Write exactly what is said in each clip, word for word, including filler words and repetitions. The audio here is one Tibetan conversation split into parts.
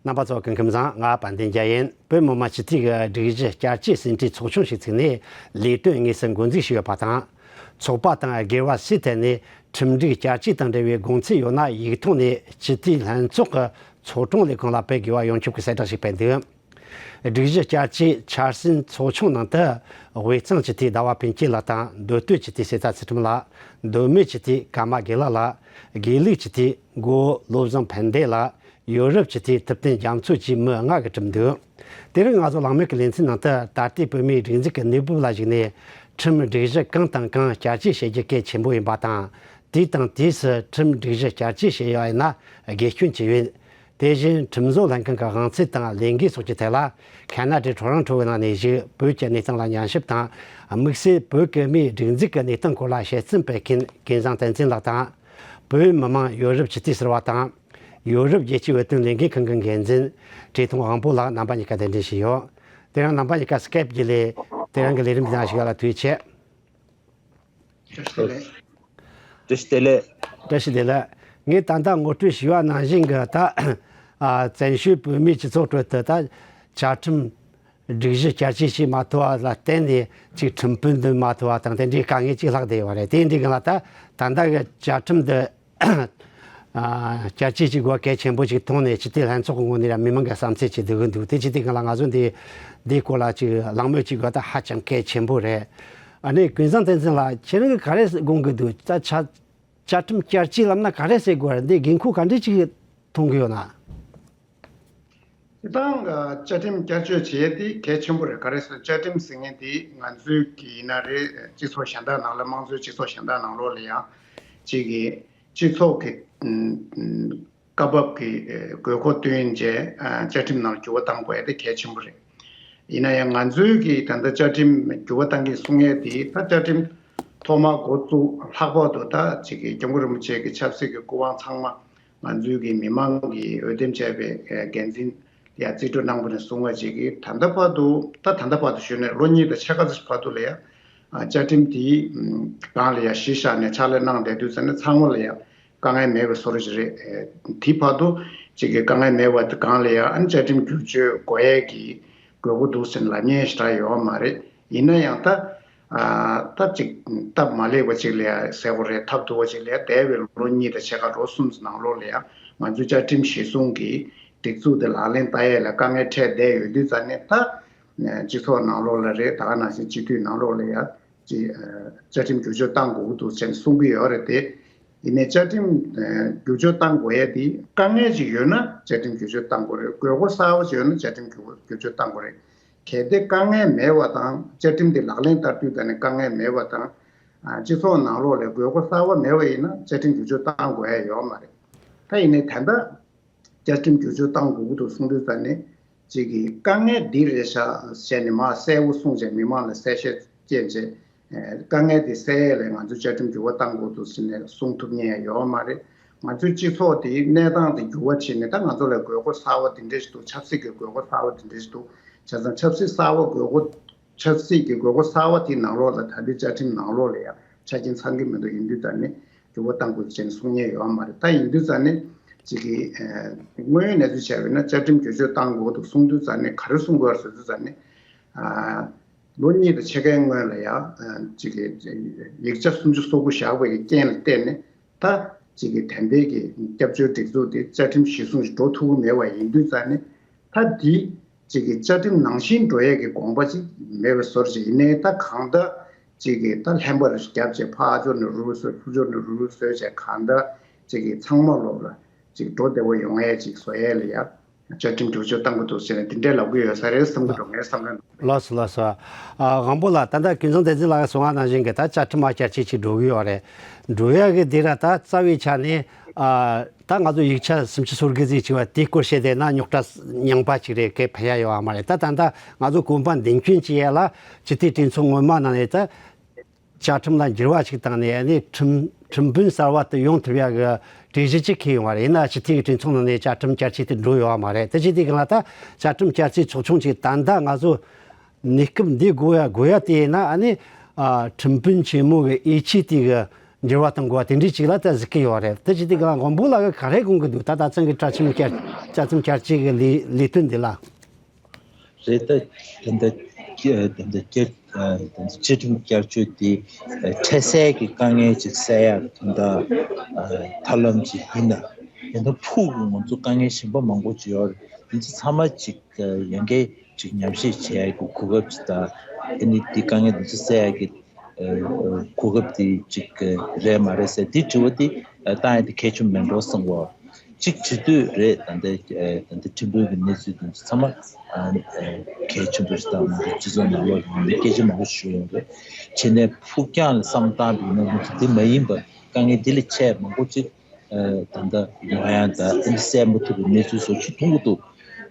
རྣམ་པ་ཚོ་སྐུ་ཁམས་བཟང་། ང་དཔལ་ལྡན་རྒྱལ་ཡིན། བོད་མི་མང་སྤྱི་འཐུས་ཀྱི་སྒྲིག་གཞི་བསྐྱར་བཅོས་ཟིན་བྲིས་ཚོགས་ཆུང་ཞིག་བཙུགས་ནས་ལས་དོན་དངོས་སུ་འགོ་འཛུགས་བྱས་ཡོད་པ་དང་། ཚོགས་པ་དང་སྒེར་བ་སུས་ཐད་ནས་ཁྲིམས་སྒྲིག་བསྐྱར་བཅོས་དང་འབྲེལ་བའི་དགོངས་ཚུལ་ཡོད་ན་ཡིག་ཐོག་ནས་སྤྱི་འཐུས་ལྷན་ཚོགས་ཀྱི་ཚོགས་དྲུང་ལས་ཁུངས་ལ་སྤེལ་དགོས་པ་ཡོངས་ཁྱབ་ཀྱི་གསལ་བསྒྲགས་ཤིག་སྤེལ་འདུག་སྒྲིག་གཞི་བསྐྱར་བཅོས་འཆར་ཟིན་ཚོགས་ཆུང་ནང་དུ། དབུས་གཙང་སྤྱི་འཐུས་ཟླ་བ་ཕུན་སྐྱིད་ལགས་དང་། མདོ་སྟོད་སྤྱི་འཐུས་གསེར་རྟ་ཚུལ་ཁྲིམས་ལགས། མདོ་སྨད་སྤྱི་འཐུས་ཀརྨ་དགེ་ལགས་ལགས། དགེ་ལུགས་སྤྱི་འཐུས་འགོ་བོ་བློ་བཟང་ཕན་བདེ་ལགས། ཡོ་རོབ་སྤྱི་འཐུས་ཐུབ་བསྟན་རྒྱ་མཚོ་བཅས་མི་ལྔ་གིས་བསྒྲུབས་འདུག་དེ་རིང་ང་ཚོ་གླེང་མོལ་གྱི་ལེ་ཚན་ནང་དུ། ད་ལྟའི་བོད་མིའི་སྒྲིག་འཛུགས་ཀྱི་གནས་བབ་ལ་གཞིགས་ནས། ཁྲིམས་སྒྲིག་གཞི་གང་དང་གང་བསྐྱར་བཅོས་བྱེད་རྒྱུ་གལ་ཆེན་པོ་ཡིན་པ་དང་། དུས་དང་དུས་སུ་ཁྲིམས་སྒྲིག་གཞི་བསྐྱར་བཅོས་བྱེད་ཡ་ཡིན་ན་དགེ་སྐྱོན་ཅི་ཡོད། དེ་བཞིན་ཁྲིམས་བཟོ་ལྷན་ཁང་གི་དབང་ཚད་དང་ལས་འགན་སོགས་ཀྱི་ཐད་ལ། ཁ་ན་ཌའི་ཊོ་རོན་ཊོ་བོད་ནང་ནས་བཞུགས། བོད་ཀྱི་གནས་སྟངས་ལ་ཉན་ཞིབ་དང་། དམིགས་བསལ་བོད་ཀྱི་མིའི་སྒྲིག་འཛུགས་ཀྱི་གནས་སྟངས་སྐོར་ལ་དཔྱད་རྩོམ་སྤེལ་མཁན་ཀུན་བཟང་བསྟན་འཛིན་ལགས་དང་། བོད་མི་མང་ཡོ་རོབ་སྤྱི་འཐུས་ཟུར་པ་དང་། ཡོ་རོབ་རྒྱལ་སྤྱིའི་བོད་དོན་ལས་འགུལ་ཁང་གི་འགན་འཛིན་བཀྲས་མཐོང་དབང་པོ་ལགས། རྣམ་པ་གཉིས་ཀ་གདན་འདྲེན་ཞུས་ཡོད། དེ་རིང་རྣམ་པ་གཉིས་ཀ་སི་ཀེབ་བརྒྱུད་ལས་དེ་རིང་གི་ལས་རིམ་འདི་ནང་ཞུགས་ཡ་ལ་ཐུགས་རྗེ་ཆེ། བཀྲ་ཤིས་བདེ་ལེགས། བཀྲ་ཤིས་བདེ་ལེགས། བཀྲ་ཤིས་བདེ་ལེགས། ངས་ད་ལྟ་ངོ་སྤྲོད་ཞུས་པ་ནང་བཞིན་གྱི་ད། ཨ། བཙན་བྱོལ་བོད་མིའི་སྤྱི་ཚོགས་ཁྲོད་དུ་ད་བཅའ་ཁྲིམས་སྒྲིག་གཞི་བསྐྱར་བཅོས་བྱེད་མ་ཐུབ་པ་ལ་བརྟེན་ནས་ཅིག་ཁྲིམས་དཔོན་འདེམས་མ་ཐུབ་པ་དང་དེ་འདྲའི་དཀའ་ངལ་ཅིག་ལྷག་བསྡད་ཡོད་རེད། དེ་འདྲའི་སྒང་ལ་ད་ད་ལྟ་གི་བཅའ་ཁྲིམས་འདི། ཨ། བསྐྱར་བཅོས་བྱེད་དགོས་གལ་ཆེན་པོ་ཞིག་མཐོང་ནས་སྤྱི་འཐུས་ལྷན་ཚོགས་ཀྱི་ངོས་ནས་ར་མི་མང་གི་བསམ་ཚུལ་ཅིག་བསྡུ་གི་འདུག་དེ་བྱེད་དུས་སྒང་ལ་ང་ཚོ་འདི་འདིའི་སྐོར་ལ་ཅིག་གླེང་མོལ་བྱེད་དགོས་ད་ཧ་ཅང་གལ་ཆེན་པོ་རེད། ཨ་ནི་ཀུན་བཟང་བསྟན་འཛིན་ལགས། ཁྱེད་རང་གིས་ག་རེ་དགོངས་ཀྱི་འདུག་ད་བཅའ་བཅའ་ཁྲིམས་བསྐྱར་བཅོས་ལབ་ན་ག་རེ་ཟེར་དགོས་རེད། འདི་འགན་ཁུར་ག་འདྲ་ཅིག་མཐོང་གི་ཡོད་ན། སྤྱིར་བཏང་གི་བཅའ་ཁྲིམས་བསྐྱར་བཅོས་བྱེད་ཡས་དེ་གལ་ཆེན་པོ་རེད། ག་རེ་ཟེར་བཅའ་ཁྲིམས་ཟེར་མཁན་དེ་ང་ཚོའི་གི་ཡིན་ན་རེད། སྤྱི་ཚོགས་གཞན་དག་ནང་ལ་དམངས་གཙོའི་སྤྱི་ཚོགས་གཞན་དག་ནང་ལོགས་ལ་ཡང་ཅིག་གི་སྤྱི་ཚོགས་ཀྱི་ཨམ་ཨམ་སྐབས་བབ་ཀྱི་ཨ་དགོས་མཁོ་བསྟུན་བྱས་ཨ་བཅའ་ཁྲིམས་ནང་ལ་འགྱུར་བ་བཏང་དགོས་ཡས་དེ་གལ་ཆེན་པོ་རེད། ཡིན་ན་ཡང་ང་ཚོའི་གི་ད་ལྟ་བཅའ་ཁྲིམས་འགྱུར་བ་བཏང་གི་གསུང་ཡས་དེ་ད་བཅའ་ཁྲིམས་ཐོག་མར་འགོ་བཙུགས་ལྷག་པར་དུ་ད་ཅིག་གི་སྐྱབས་མགོན་རིན་པོ་ཆེ་གི་ཆབ་སྲིད་ཀྱི་སྐུ་དབང་ཚང་མ་ང་ཚོའི་གི་མི་མང་གིས་འོས་འདེམས་བྱས་པའི་འགན་འཛིན་ལ་རྩིས་སྤྲོད་གནང་བ་ནས་བཟུང་བ་ཅིག་གིས་ད་ལྟ་བར་དུ་ད་ད་ལྟ་བར་དུ་ཞུས་ནས་ལོ་གཉིས་དང་ཕྱེད་ཀ་ཙམ་བར་དུ་ལ་ཡང་བཅའ་ཁྲིམས་དེའི་སྒང་ལ་ཡང་གཞི་བཞག་ནས་ཕྱག་ལས་གནང་བསྡད་དུས་ཙམ་ནས་ཚང་མ་ལ་ཡང་དཀའ་ངལ་མེད་པའི་བཟོ་འདྲ་ཞིག་རེད། དེའི་བར་དུ་ཅིག་གི་དཀའ་ངལ་མེད་པ་དེ་སྒང་ལ་ཡང་ཨ་ནི་བཅའ་ཁྲིམས་བསྒྱུར་བཅོས་དགོས་ཡས་ཀྱི་དགོས་མཁོ་འདུག་ཟེར་ནས་ལབ་མཁན་ཞེ་དྲག་ཡོད་མ་རེད། ཡིན་ན་ཡང་ད་ཨ་ད་ཅིག་སྟབས་མ་ལེགས་པ་ཅིག་ལ་ཡ་ཟེར་དགོས་རེད། ཐབས་སྡུག་པ་ཅིག་ལ་ཡ་འདས་པའི་ལོ་གཉིས་དང་ཕྱེད་ཀ་ལོ་གསུམ་ནང་ལོགས་ལ་ཡ་ང་ཚོའི་བཅའ་ཁྲིམས་གཞི་བཟུང་གི་སྒྲིག་འཛུགས་དེ་ལག་ལེན་བསྟར་ཡས་ལ་དཀའ་ངལ་འཕྲད་བསྡད་ཡོད་དུས་ཙང་ནས་ད་སྤྱི་ཚོགས་ནང་ལོགས་ལ་རེད། ད་ག་ནང་བཞིན་སྤྱི་འཐུས་ནང་ལོགས་ལ་ཡ་ཅིག་བཅའ་ཁྲིམས་བསྒྱུར་བཅོས་བཏང་དགོས་ཀྱི་འདུག་ཟེར་ནས་གསུང་གི་ཡོད་རེད་དེ། ཡིན་ནའི་བཅའ་ཁྲིམས་བསྒྱུར་བཅོས་བཏང་དགོས་ཡས་དེ་དཀའ་ངལ་ཅིག་ཡོད་ན་བཅའ་ཁྲིམས་བསྒྱུར་བཅོས་བཏང་དགོས་རེད། དགོས་མཁོ་གསར་པ་ཅིག་ཡོད་ན་བཅའ་ཁྲིམས་བསྒྱུར་བཅོས་བཏང་དགོས་རེད། གལ་ཏེ་དཀའ་ངལ་མེད་པ་དང་བཅའ་ཁྲིམས་དེ་ལག་ལེན་བསྟར་དུས་ད་ནི་དཀའ་ངལ་མེད་པ་དང་། ཨ་སྤྱི་ཚོགས་ནང་ལོགས་ལ་དགོས་མཁོ་གསར་པ་མེད་པ་ཡིན་ན་བཅའ་ཁྲིམས་བསྒྱུར་བཅོས་བཏང་དགོས་ཡ་ཡོད་མ་རེད། ད་ཡིན་ནའི་ད་ལྟ་བཅའ་ཁྲིམས་བསྒྱུར་བཅོས་བཏང་དགོས་ཀྱི་འདུག་གསུང་དུས་ད་ནི་གཅིག་གིས་དཀའ་ངལ་འདི་རེད་ཤག་ཟེར་ནས་མར་གསལ་པོ་གསུངས་བྱས་མི་མང་ལ་གསལ་བཤད་བྱས་བྱས། ཨེ་དཀའ་ངལ་དེ་སེལ་ཡས་ལ་ང་ཚོས་བཅའ་ཁྲིམས་འགྱུར་བ་གཏང་དགོས་འདུག་ཟེར་ནས་གསུང་ཐུབ་མཁན་ཡང་ཡོད་མ་རེད། ང་ཚོའི་སྤྱི་ཚོགས་དེའི་གནས་སྟངས་དེ་འགྱུར་བ་ཕྱིན་ནས་ད་ང་ཚོ་ལ་དགོས་མཁོ་གསར་པ་དེ་འདྲ་ཞིག་འདུག་ཆབ་སྲིད་ཀྱི་དགོས་མཁོ་གསར་པ་དེ་འདྲ་ཞིག་འདུག་བྱས་ཙང་ཆབ་སྲིད་གསར་པ་དགོས་མཁོ་ཆབ་སྲིད་ཀྱི་དགོས་མཁོ་གསར་པ་དེའི་ནང་ལོགས་ལ་ད་ལྟའི་བཅའ་ཁྲིམས་ནང་ལོགས་ལ་ཡང་ཆ་རྐྱེན་ཚང་གི་མི་འདུག་ཡིན་དུས་ད་ནི་འགྱུར་བ་གཏང་དགོས་ཟེར་ནས་གསུང་མཁན་ཡོད་མ་རེད། ད་ཡིན་དུས་ད་ནི་གཅིག་གིས་ཨ་དངོས་ཡོད་གནས་ཚུལ་བྱས་པ་ཡིན་ན་བཅའ་ཁྲིམས་བསྒྱུར་བཅོས་གཏང་དགོས་འདུག་གསུང་དུས་ད་ནི་ག་རེ་གསུང་དགོས་རེད་ཟེར་དུས་ད་ནི་ཨ། ལོ་གཉིས་དང་ཕྱེད་ཀའི་སྔོན་ལ་ཡང་ཅིག་གི་ཡིག་ཆ་སུམ་ཅུ་སོ་དགུ་བཞག་པའི་རྐྱེན་ལ་བརྟེན་ནས་ད་ཅིག་གི་དེ་འདྲའི་གི་སྐྱབས་བཅོལ་སྒྲིག་འཛུགས་དེ་བཅའ་ཁྲིམས་གཞི་བཟུང་ཞིག་འགྲོ་ཐུབ་ཀྱི་མེད་པ་ཡིན་དུས་ཙང་ནས་ད་འདི་ཅིག་གི་བཅའ་ཁྲིམས་ནང་བཞིན་འགྲོ་ཡས་ཀྱི་དགོངས་པ་ཅིག་མེད་པའི་བཟོ་འདྲ་ཅིག་ཡིན་ནའི་ད་གང་ལྟར་ཅིག་གི་ད་ལྷན་པ་རེ་བརྒྱབ་བྱས་ཕར་ཕྱོགས་ནས་རུལ་རུལ་བཟོས་ཚུར་ཕྱོགས་ནས་རུལ་རུལ་བཟོས་བྱས་གང་ལྟར་ཅིག་གི་ཚང་མ་ལོག་ལ་ཅིག་འགྲོ་བདེ་བོ་ཡོང་ཡས་ཅིག་བཟོ་ཡས་ལ་ཡ། བཅའ་ཁྲིམས་བསྒྱུར་བཅོས་གཏང་དགོས་འདུག་ཟེར་ནས་འདི་འདྲའི་ལབ་ཀྱི་ཡོད་ས་རེད་བསམ་གྱི་འདུག་ངའི་བསམ་བློའི་ནང་། ལགས་སོ་ལགས་སོ། ཨ་དབང་པོ་ལགས། ད་ལྟ་ཀུན་བཟང་བསྟན་འཛིན་ལགས་གསུངས་པ་ནང་བཞིན་གྱི་ད་བཅའ་ཁྲིམས་མ་བསྐྱར་བཅོས་ཅིག་འགྲོ་གི་ཡོད་རེད། འགྲོ་ཡག་གི་འདི་ར་ད་རྩ་བའི་ཆ་ནས་ཨ་ད་ང་ཚོ་ཡིག་ཆ་སུམ་ཅུ་སོ་དགུ་ཟིག་བྱས་པ་དེའི་སྐོར་བཤད་བསྡད་ན་རྙོག་དྲ་རྙིང་པ་ཅིག་རེད། གའི་ཕན་ཡག་ཡོད་པ་མ་རེད། ད་ད་ལྟ་ང་ཚོ་གོམ་པ་མདུན་སྐྱོད་བྱེད་ཡག་ལ་སྤྱི་འཐུས་གྲོས་ཚོགས་སྔོན་མ་ནང་ནས་ད། བཅའ་ཁྲིམས་ལ་འགྱུར་བ་ཞིག་བཏང་ནས་ཨ་ནི་ཁྲིམས་ཁྲིམས་དཔོན་གསར་པ་དེ་ཡོང་ཐུབ་ཡག་གི་གྲོས་གཞི་ཅིག་འཁྱེར་ཡོང་བ་རེད། ཡིན་ན་སྤྱི་འཐུས་ཀྱི་གྲོས་ཚོགས་ནང་ནས་བཅའ་ཁྲིམས་བསྐྱར་བཅོས་དེ་འགྲོ་ཡོད་པ་མ་རེད། དེ་བྱས་དུས་སྒང་ལ་ད་བཅའ་ཁྲིམས་བསྐྱར་བཅོས་ཚོགས་ཆུང་ཅིག་ད་ལྟ་ང་ཚོ་གནས་སྐབས་འདི་དགོས་ཡ་དགོས་ཡ་དེ་ཡིན་ན་ཨ་ནི་ཨ་ཁྲིམས་དཔོན་ཆེན་མོ་གི་འོས་ཆོས་དེ་གི་ འགྱུར་བ་གཏོང་དགོས་པ་དེ་འདྲའི་ཅིག་ལ་ད་གཟིགས་ཀྱི་ཡོད་རེད། དེ་བྱས་དུས་ཀྱི་ལ་མགོན་པོ་ལགས་ཀྱིས་ག་རེ་དགོངས་ཀྱི་འདུག་ད་ད་ཐེངས་ཀྱི་བཅའ་ཁྲིམས་བསྐྱར་བཅའ་ཁྲིམས་བསྐྱར་བཅོས་ཀྱི་ལས་ལས་དོན་འདི་ལ། རེད། ད་ད་ལྟ་ད་ལྟ་བཅའ་ད་ལྟ་བཅའ་ཁྲིམས་བསྐྱར་བཅོས་དེ་འཕྲལ་སེལ་གྱི་དཀའ་ངལ་ཅིག་སེལ་ཡག་ད་ལྟ་ཐབས་ལམ་ཅིག་ཡིན་ན། ཡིན་ན་ཕུགས་ཀྱི་ང་ཚོ་དཀའ་ངལ་གཞན་པ་མང་པོ་ཅིག་ཡོད་རེད། དེ་ཚོ་ཚང་མ་ཅིག་ཡང་བསྐྱར་ཅིག་ཉམས་ཞིབ་བྱེད་ཡག་གི་གོ་སྐབས་ཅིག་དང་། ཨ་ནི་དེ་དཀའ་ངལ་དེ་ཚོ་སེལ་ཡག་གི་གོ་སྐབས་དེ་ཅིག་རེད་མ་རེད་ཟེར་དེ་དྲི་བ་དེ་བཏང་ཡག་དེ་གལ་ཆེན་པོ་མེད་འགྲོ་བསམ་གོ། གཅིག་བྱེད་དུས་རེད། ད་ལྟའི་ད་ལྟའི་ཁྲིམས་དཔོན་གྱི་གནས་ཚུལ་དེ་ཚོ་ཚང་མ་གལ་ཆེན་པོ་ཞིག་དང་། ང་ཚོ་སྤྱི་ཚོགས་ནང་ལོགས་ལ་སྐད་ཆ་མང་པོ་ཞིག་ཡོང་རེད། བྱས་ནས་ཕུགས་རྒྱང་ལ་བསམ་བཏང་བ་ཡིན་ན། ང་ཚོ་དེ་མ་ཡིན་པ་དཀའ་ངལ་དེ་ལས་ཆེ་མང་པོ་ཅིག་ད་ལྟ་ཡོང་ཡག་དང་། ཨ་ནི་སེལ་མ་ཐུབ་པའི་གནས་ཚུལ་སོགས་ཅིག་མཐོང་གི་འདུག་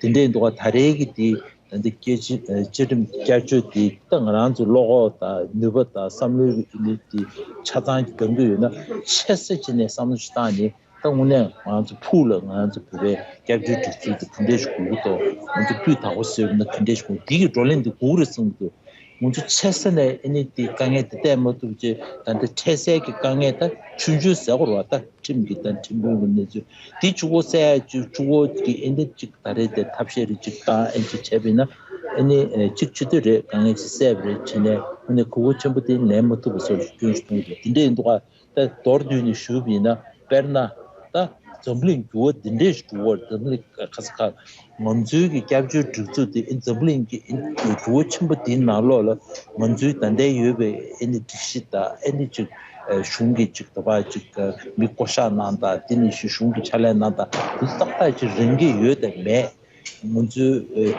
དེ་འདྲ་ཡིན་དུས་ད་རེས་ཀྱི་དེ་ད་ལྟ་སྐད་ཆ་བཅའ་ཁྲིམས་བསྐྱར་བཅོས་དེ་ད་ང་རང་ཚོའི་བློ་ཁོག་དང་ནུས་པ་དང་བསམ་བློའི་གི་ཨ་ནི་དེ་ཆ་ཚང་ཅིག་འདང་གི་ཡོད་ན། ཆེ་ས་ཅིག་ནས་བསམ་བློ་ཞིག་བཏང་ནས། ད་དངོས་གནས་ང་ཚོ་ཕུགས་ལ་ང་ཚོ་བོད་པའི་སྐྱབས་བཅོལ་སྒྲིག་འཛུགས་དེ་ག་འདྲས་ཞིག་དགོས་ཀྱི་འདུག་ང་ཚོ་སྤུས་དག་པོ་བཟོས་པ་ན་ག་འདྲས་ཞིག་དགོས། འདི་གི་བགྲོ་གླེང་འདི་དགོས་རེད་བསམ་གྱི་འདུག་ང་ཚོ་ཆེ་ས་ནས་ཨ་ནི་དེ་དཀའ་ངལ་དེ་བལྟས་མ་ཐུབ་ཅེས། ད་ལྟ་འཕྲལ་སེལ་གྱི་དཀའ་ངལ་ད་ཆུང་ཆུང་ཟེར་དགོས་རེད་བ། ད་ཁྲིམས་ཀྱི་ད་ཁྲིམས་དཔོན་གྱི་གནས་ཚུལ་དེ་གཅིག་པོ་སེལ་ཡག་ཅིག་གཅིག་པོ་གི་ཨ་ནི་ཅིག་ད་རེས་དེ་ཐབས་ཤེས་རེ་ཅིག་བཏང་ཨ་ནི་ཅིག་བྱས་པ་ཡིན་ན། ཨ་ནི་ཅིག་བྱེད་དུས་རེད། དཀའ་ངལ་ཅིག་སེལ་བ་རེད། བྱས་ནས་དངོས་གནས་གོ་སྐབས་ཆེན་པོ་དེ་ལེན་མ་ཐུབ་པ་བཟོ་ཞིག་སྐྱོན་ཞིག་མཐོང་གི་འདུག་དེ་འདྲ་ཡིན་དུས་ད་མདོར་བསྡུས་ནས་ཞུས་པ་ཡིན་ན། དཔེར་ན་ད་འཛམ་གླིང་འགྱུར་བ་འདི་འདྲས་ཞིག་འགྲོ་གི་ཡོད་རེད། འཛམ་གླིང་ག་ས་ག་ང་ཚོའི་གི་སྐྱབས་བཅོལ་སྒྲིག་འཛུགས་དེ་ཨེ་འཛམ་གླིང་གི་ཨེ་འགྱུར་བ་ཆེན་པོ་འདིའི་ནང་ལོགས་ལ་ང་ཚོའི་ད་ལྟའི་ཡོད་པའི་ཨེ་ནི་སྒྲིག་གཞི་དང་། ཨེ་ནི་ཅིག་གཞུང་གི་ཅིག་ད་བར་ཅིག་མི་བསྐོ་བཞག་གནང་སྟངས། དེ་ནས་གཞུང་གི་ཕྱག་ལས་གནང་སྟངས་དེ་ཏག་ཏག་ཅིག་རན་གྱི་ཡོད་དམ་མེད། ང་ཚོའི་ཨེ་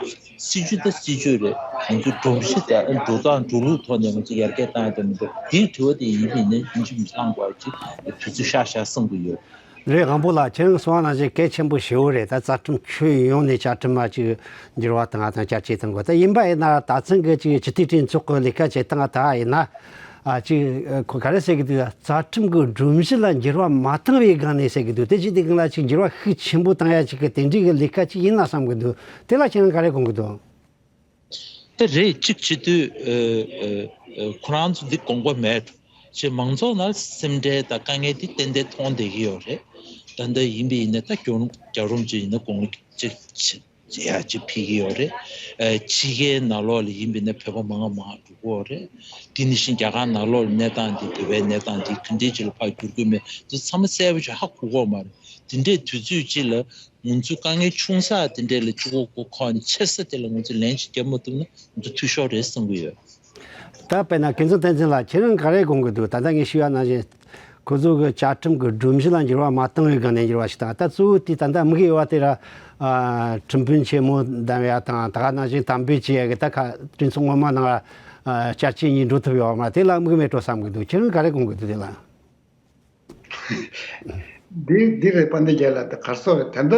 སྲིད་ཇུས་ད་སྲིད་ཇུས་རེད། ང་ཚོའི་སྒྲོམ་གཞི་དང་འགྲོ་སྟངས་འགྲོ་ལུགས་ཐོག་ནས་ང་ཚོ་ཡར་རྒྱས་བཏང་ཡག་དང་མི་འདུག་དེའི་དྲི་བ་དེ་ཡིན་པ་ཡིན་ན་ཡིན་གཅིག་མིན་གཅིག་གནང་དགོས་ཅིག་དུས་ཚོད་ཤར་ཤར་བསམ་གྱི་ཡོད། རེད། དབང་པོ་ལགས། ཁྱེད་རང་གསུངས་པ་ནང་བཞིན་གལ་ཆེན་པོ་ཞེ་པོ་རེད། ད་རྩ་ཁྲིམས་ཁྱོན་ཡོངས་ནས་བཅའ་ཁྲིམས་མ་ཅིག་འགྱུར་བ་བཏང་བ་དང་བསྐྱར་བཅོས་གཏོང་དགོས། ད་ཡིན་པ་ཡིན་ན་ད་ཐེངས་ཀྱི་ཅིག་སྤྱི་འཐུས་གྲོས་ཚོགས་ཀྱི་ལས་ཀ་བྱེད་སྟངས་ད་ཡིན་ན། ཨ་ཅིག་ཁོ་ག་རེ་ཟེར་གི་འདུག་རྩ་ཁྲིམས་ཀྱི་སྒྲོམ་གཞི་ལ་འགྱུར་བ་མ་བཏང་བའི་སྒང་ནས་ཟེར་གི་འདུག་དེ་ཅི་སྟེ་གང་ལ་ཅིག་འགྱུར་བ་ཤུགས་ཆེན་པོ་བཏང་ཡ་ཅིག་གི་དེ་འདྲའི་གི་ལས་ཀ་ཅིག་ཡིན་ན་བསམ་གི་འདུག་དེ་ལ་ཁྱེད་རང་ག་རེ་དགོངས་གི་འདུག་དེ་རེད། གཅིག་བྱེད་དུས་ཨ་ཨ་ཨ་ཁོ་རང་ཚོ་འདི་དགོངས་པ་མེད་འགྲོ། ཅེས་མང་ཚོགས་ནང་སེམས་ཁྲལ་དང་དཀའ་ངལ་འདི་ཏན་ཏན་མཐོང་བསྡད་ཀྱི་ཡོད་རེད། ད་ལྟ་ཡིན་པ་ཡིན་ན་ད་རྒྱ་རོམ་རྒྱ་རོམ་ཅིག་ཡིན་ན་དགུང་ལོ་ཅིག་ཅིག་ཡ་ཅིག་ཕེབས་ཀྱི་ཡོད་རེད། ཨ་ཕྱི་རྒྱལ་ནང་ལོགས་ལ་ཡིན་པ་ཡིན་ན་བོད་པ་མང་མང་འགྲོ་གི་ཡོད་རེད། དེ་ནང་བཞིན་རྒྱ་གར་ནང་ལོགས་ལ་གནས་སྟངས་འདི་བོད་པའི་གནས་སྟངས་འདི་ག་འདྲའི་ཅིག་ལ་ཕར་འགྱུར་གྱི་མེད་འདི་ཚང་མ་གསལ་པོ་ཅིག་ཧ་གོ་གི་ཡོད་མ་རེད། དེ་འདྲའི་དུས་ཚོད་ཅིག་ལ་ང་ཚོའི་དཀའ་ངལ་ཆུང་ས་དེ་འདྲས་ལ་གཅིག་པོ་མགོ་འཁོར་ནས་ཆེ་ས་དེ་ལ་ང་ཚོས་ལན་ཞིག་རྒྱབ་མ་ཐུབ་ན་ང་ཚོ་འཐུས་ཤོར་རེད་བསམ་གྱི་ཡོད། ད་དཔེར་ན་སྐལ་བཟང་བསྟན་འཛིན་ལགས། ཁྱེད་རང་ག་རེ་དགོངས་ཀྱི་འདུག་ད་ལྟ་ངས་ཞུས་པ་ནང་བཞིན་ཁོ་ཚོ་གི་བཅའ་ཁྲིམས་ཀྱི་སྒྲོམ་གཞི་ལ་འགྱུར་བ་མ་བཏང་བའི་སྒང་ནས་འགྱུར་བ་ཞིག་དང་། ད་གཙོ་བོ་དེ་ད་ལྟ་དམིགས་ཡུལ་བ་དེ་ར་ཨ་ཁྲིམས་དཔོན་ཆེན་མོ་བདམས་ཡ་དང་། ད་ག་ནང་བཞིན་དམ་འབུལ་བྱེད་ཡ་གི་ད་ཁ་གྲོས་ཚོགས་སྔོན་མ་ནང་ལ་ཨ་བསྐྱར་བཅོས་གཉིས་འགྲོ་ཐུབ་ཡོད་མ་རེད། དེ་ལ་དམིགས་མེད་འགྲོ་བསམ་གྱི་འདུག་ཁྱེད་རང་ག་རེ་དགོངས་ཀྱི་འདུག་དེ་ལ། འདི་འདི་རེད། དཔལ་ལྡན་རྒྱལ་ལགས། དེ་ག་རེ་ཟེར་རེད། ད་ལྟ་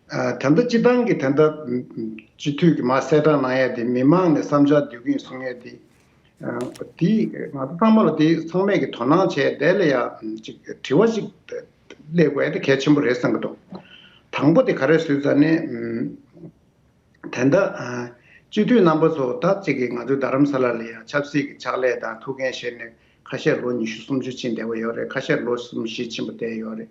ཨ་ད་ལྟ་སྤྱི་བཏང་གི་ད་ལྟ་སྤྱི་འཐུས་ཀྱི་མར་གསལ་བསྒྲགས་གནང་ཡ་དེ། མི་མང་ནས་བསམ་འཆར་བསྡུ་གི་ཡིན་གསུང་ཡ་དེ། ཨ་དེ་ང་ཚོ་ཚང་མ་ལ་དེ་ཚང་མས་ཀྱི་དོ་སྣང་བྱས། དེ་ལ་ཡ་ཅིག་དྲི་བ་ཅིག་སླེབས་དགོས་ཡ་དེ་གལ་ཆེན་པོ་རེད་བསམ་གྱི་འདུག་དང་པོ་དེ་ག་རེ་ཟེར་ཙ་ནས། ད་ལྟ་ཨ་སྤྱི་འཐུས་རྣམ་པ་ཚོ་ད་ཅིག་གི་ང་ཚོའི་རྡ་རམ་ས་ལ་ལ་ཡ་ཆབ་སྲིད་ཀྱི་ཕྱག་ལས་དང་ཐུགས་འགན་བཞེས་ནས་ཁ་ཤས་ལོ་ཉི་ཤུ་སུམ་ཅུ་ཕྱིན་བསྡད་པ་ཡོད་རེད། ཁ་ཤས་ལོ་གསུམ་བཞི་ཕྱིན་པ་བསྡད་ཡོད་རེད།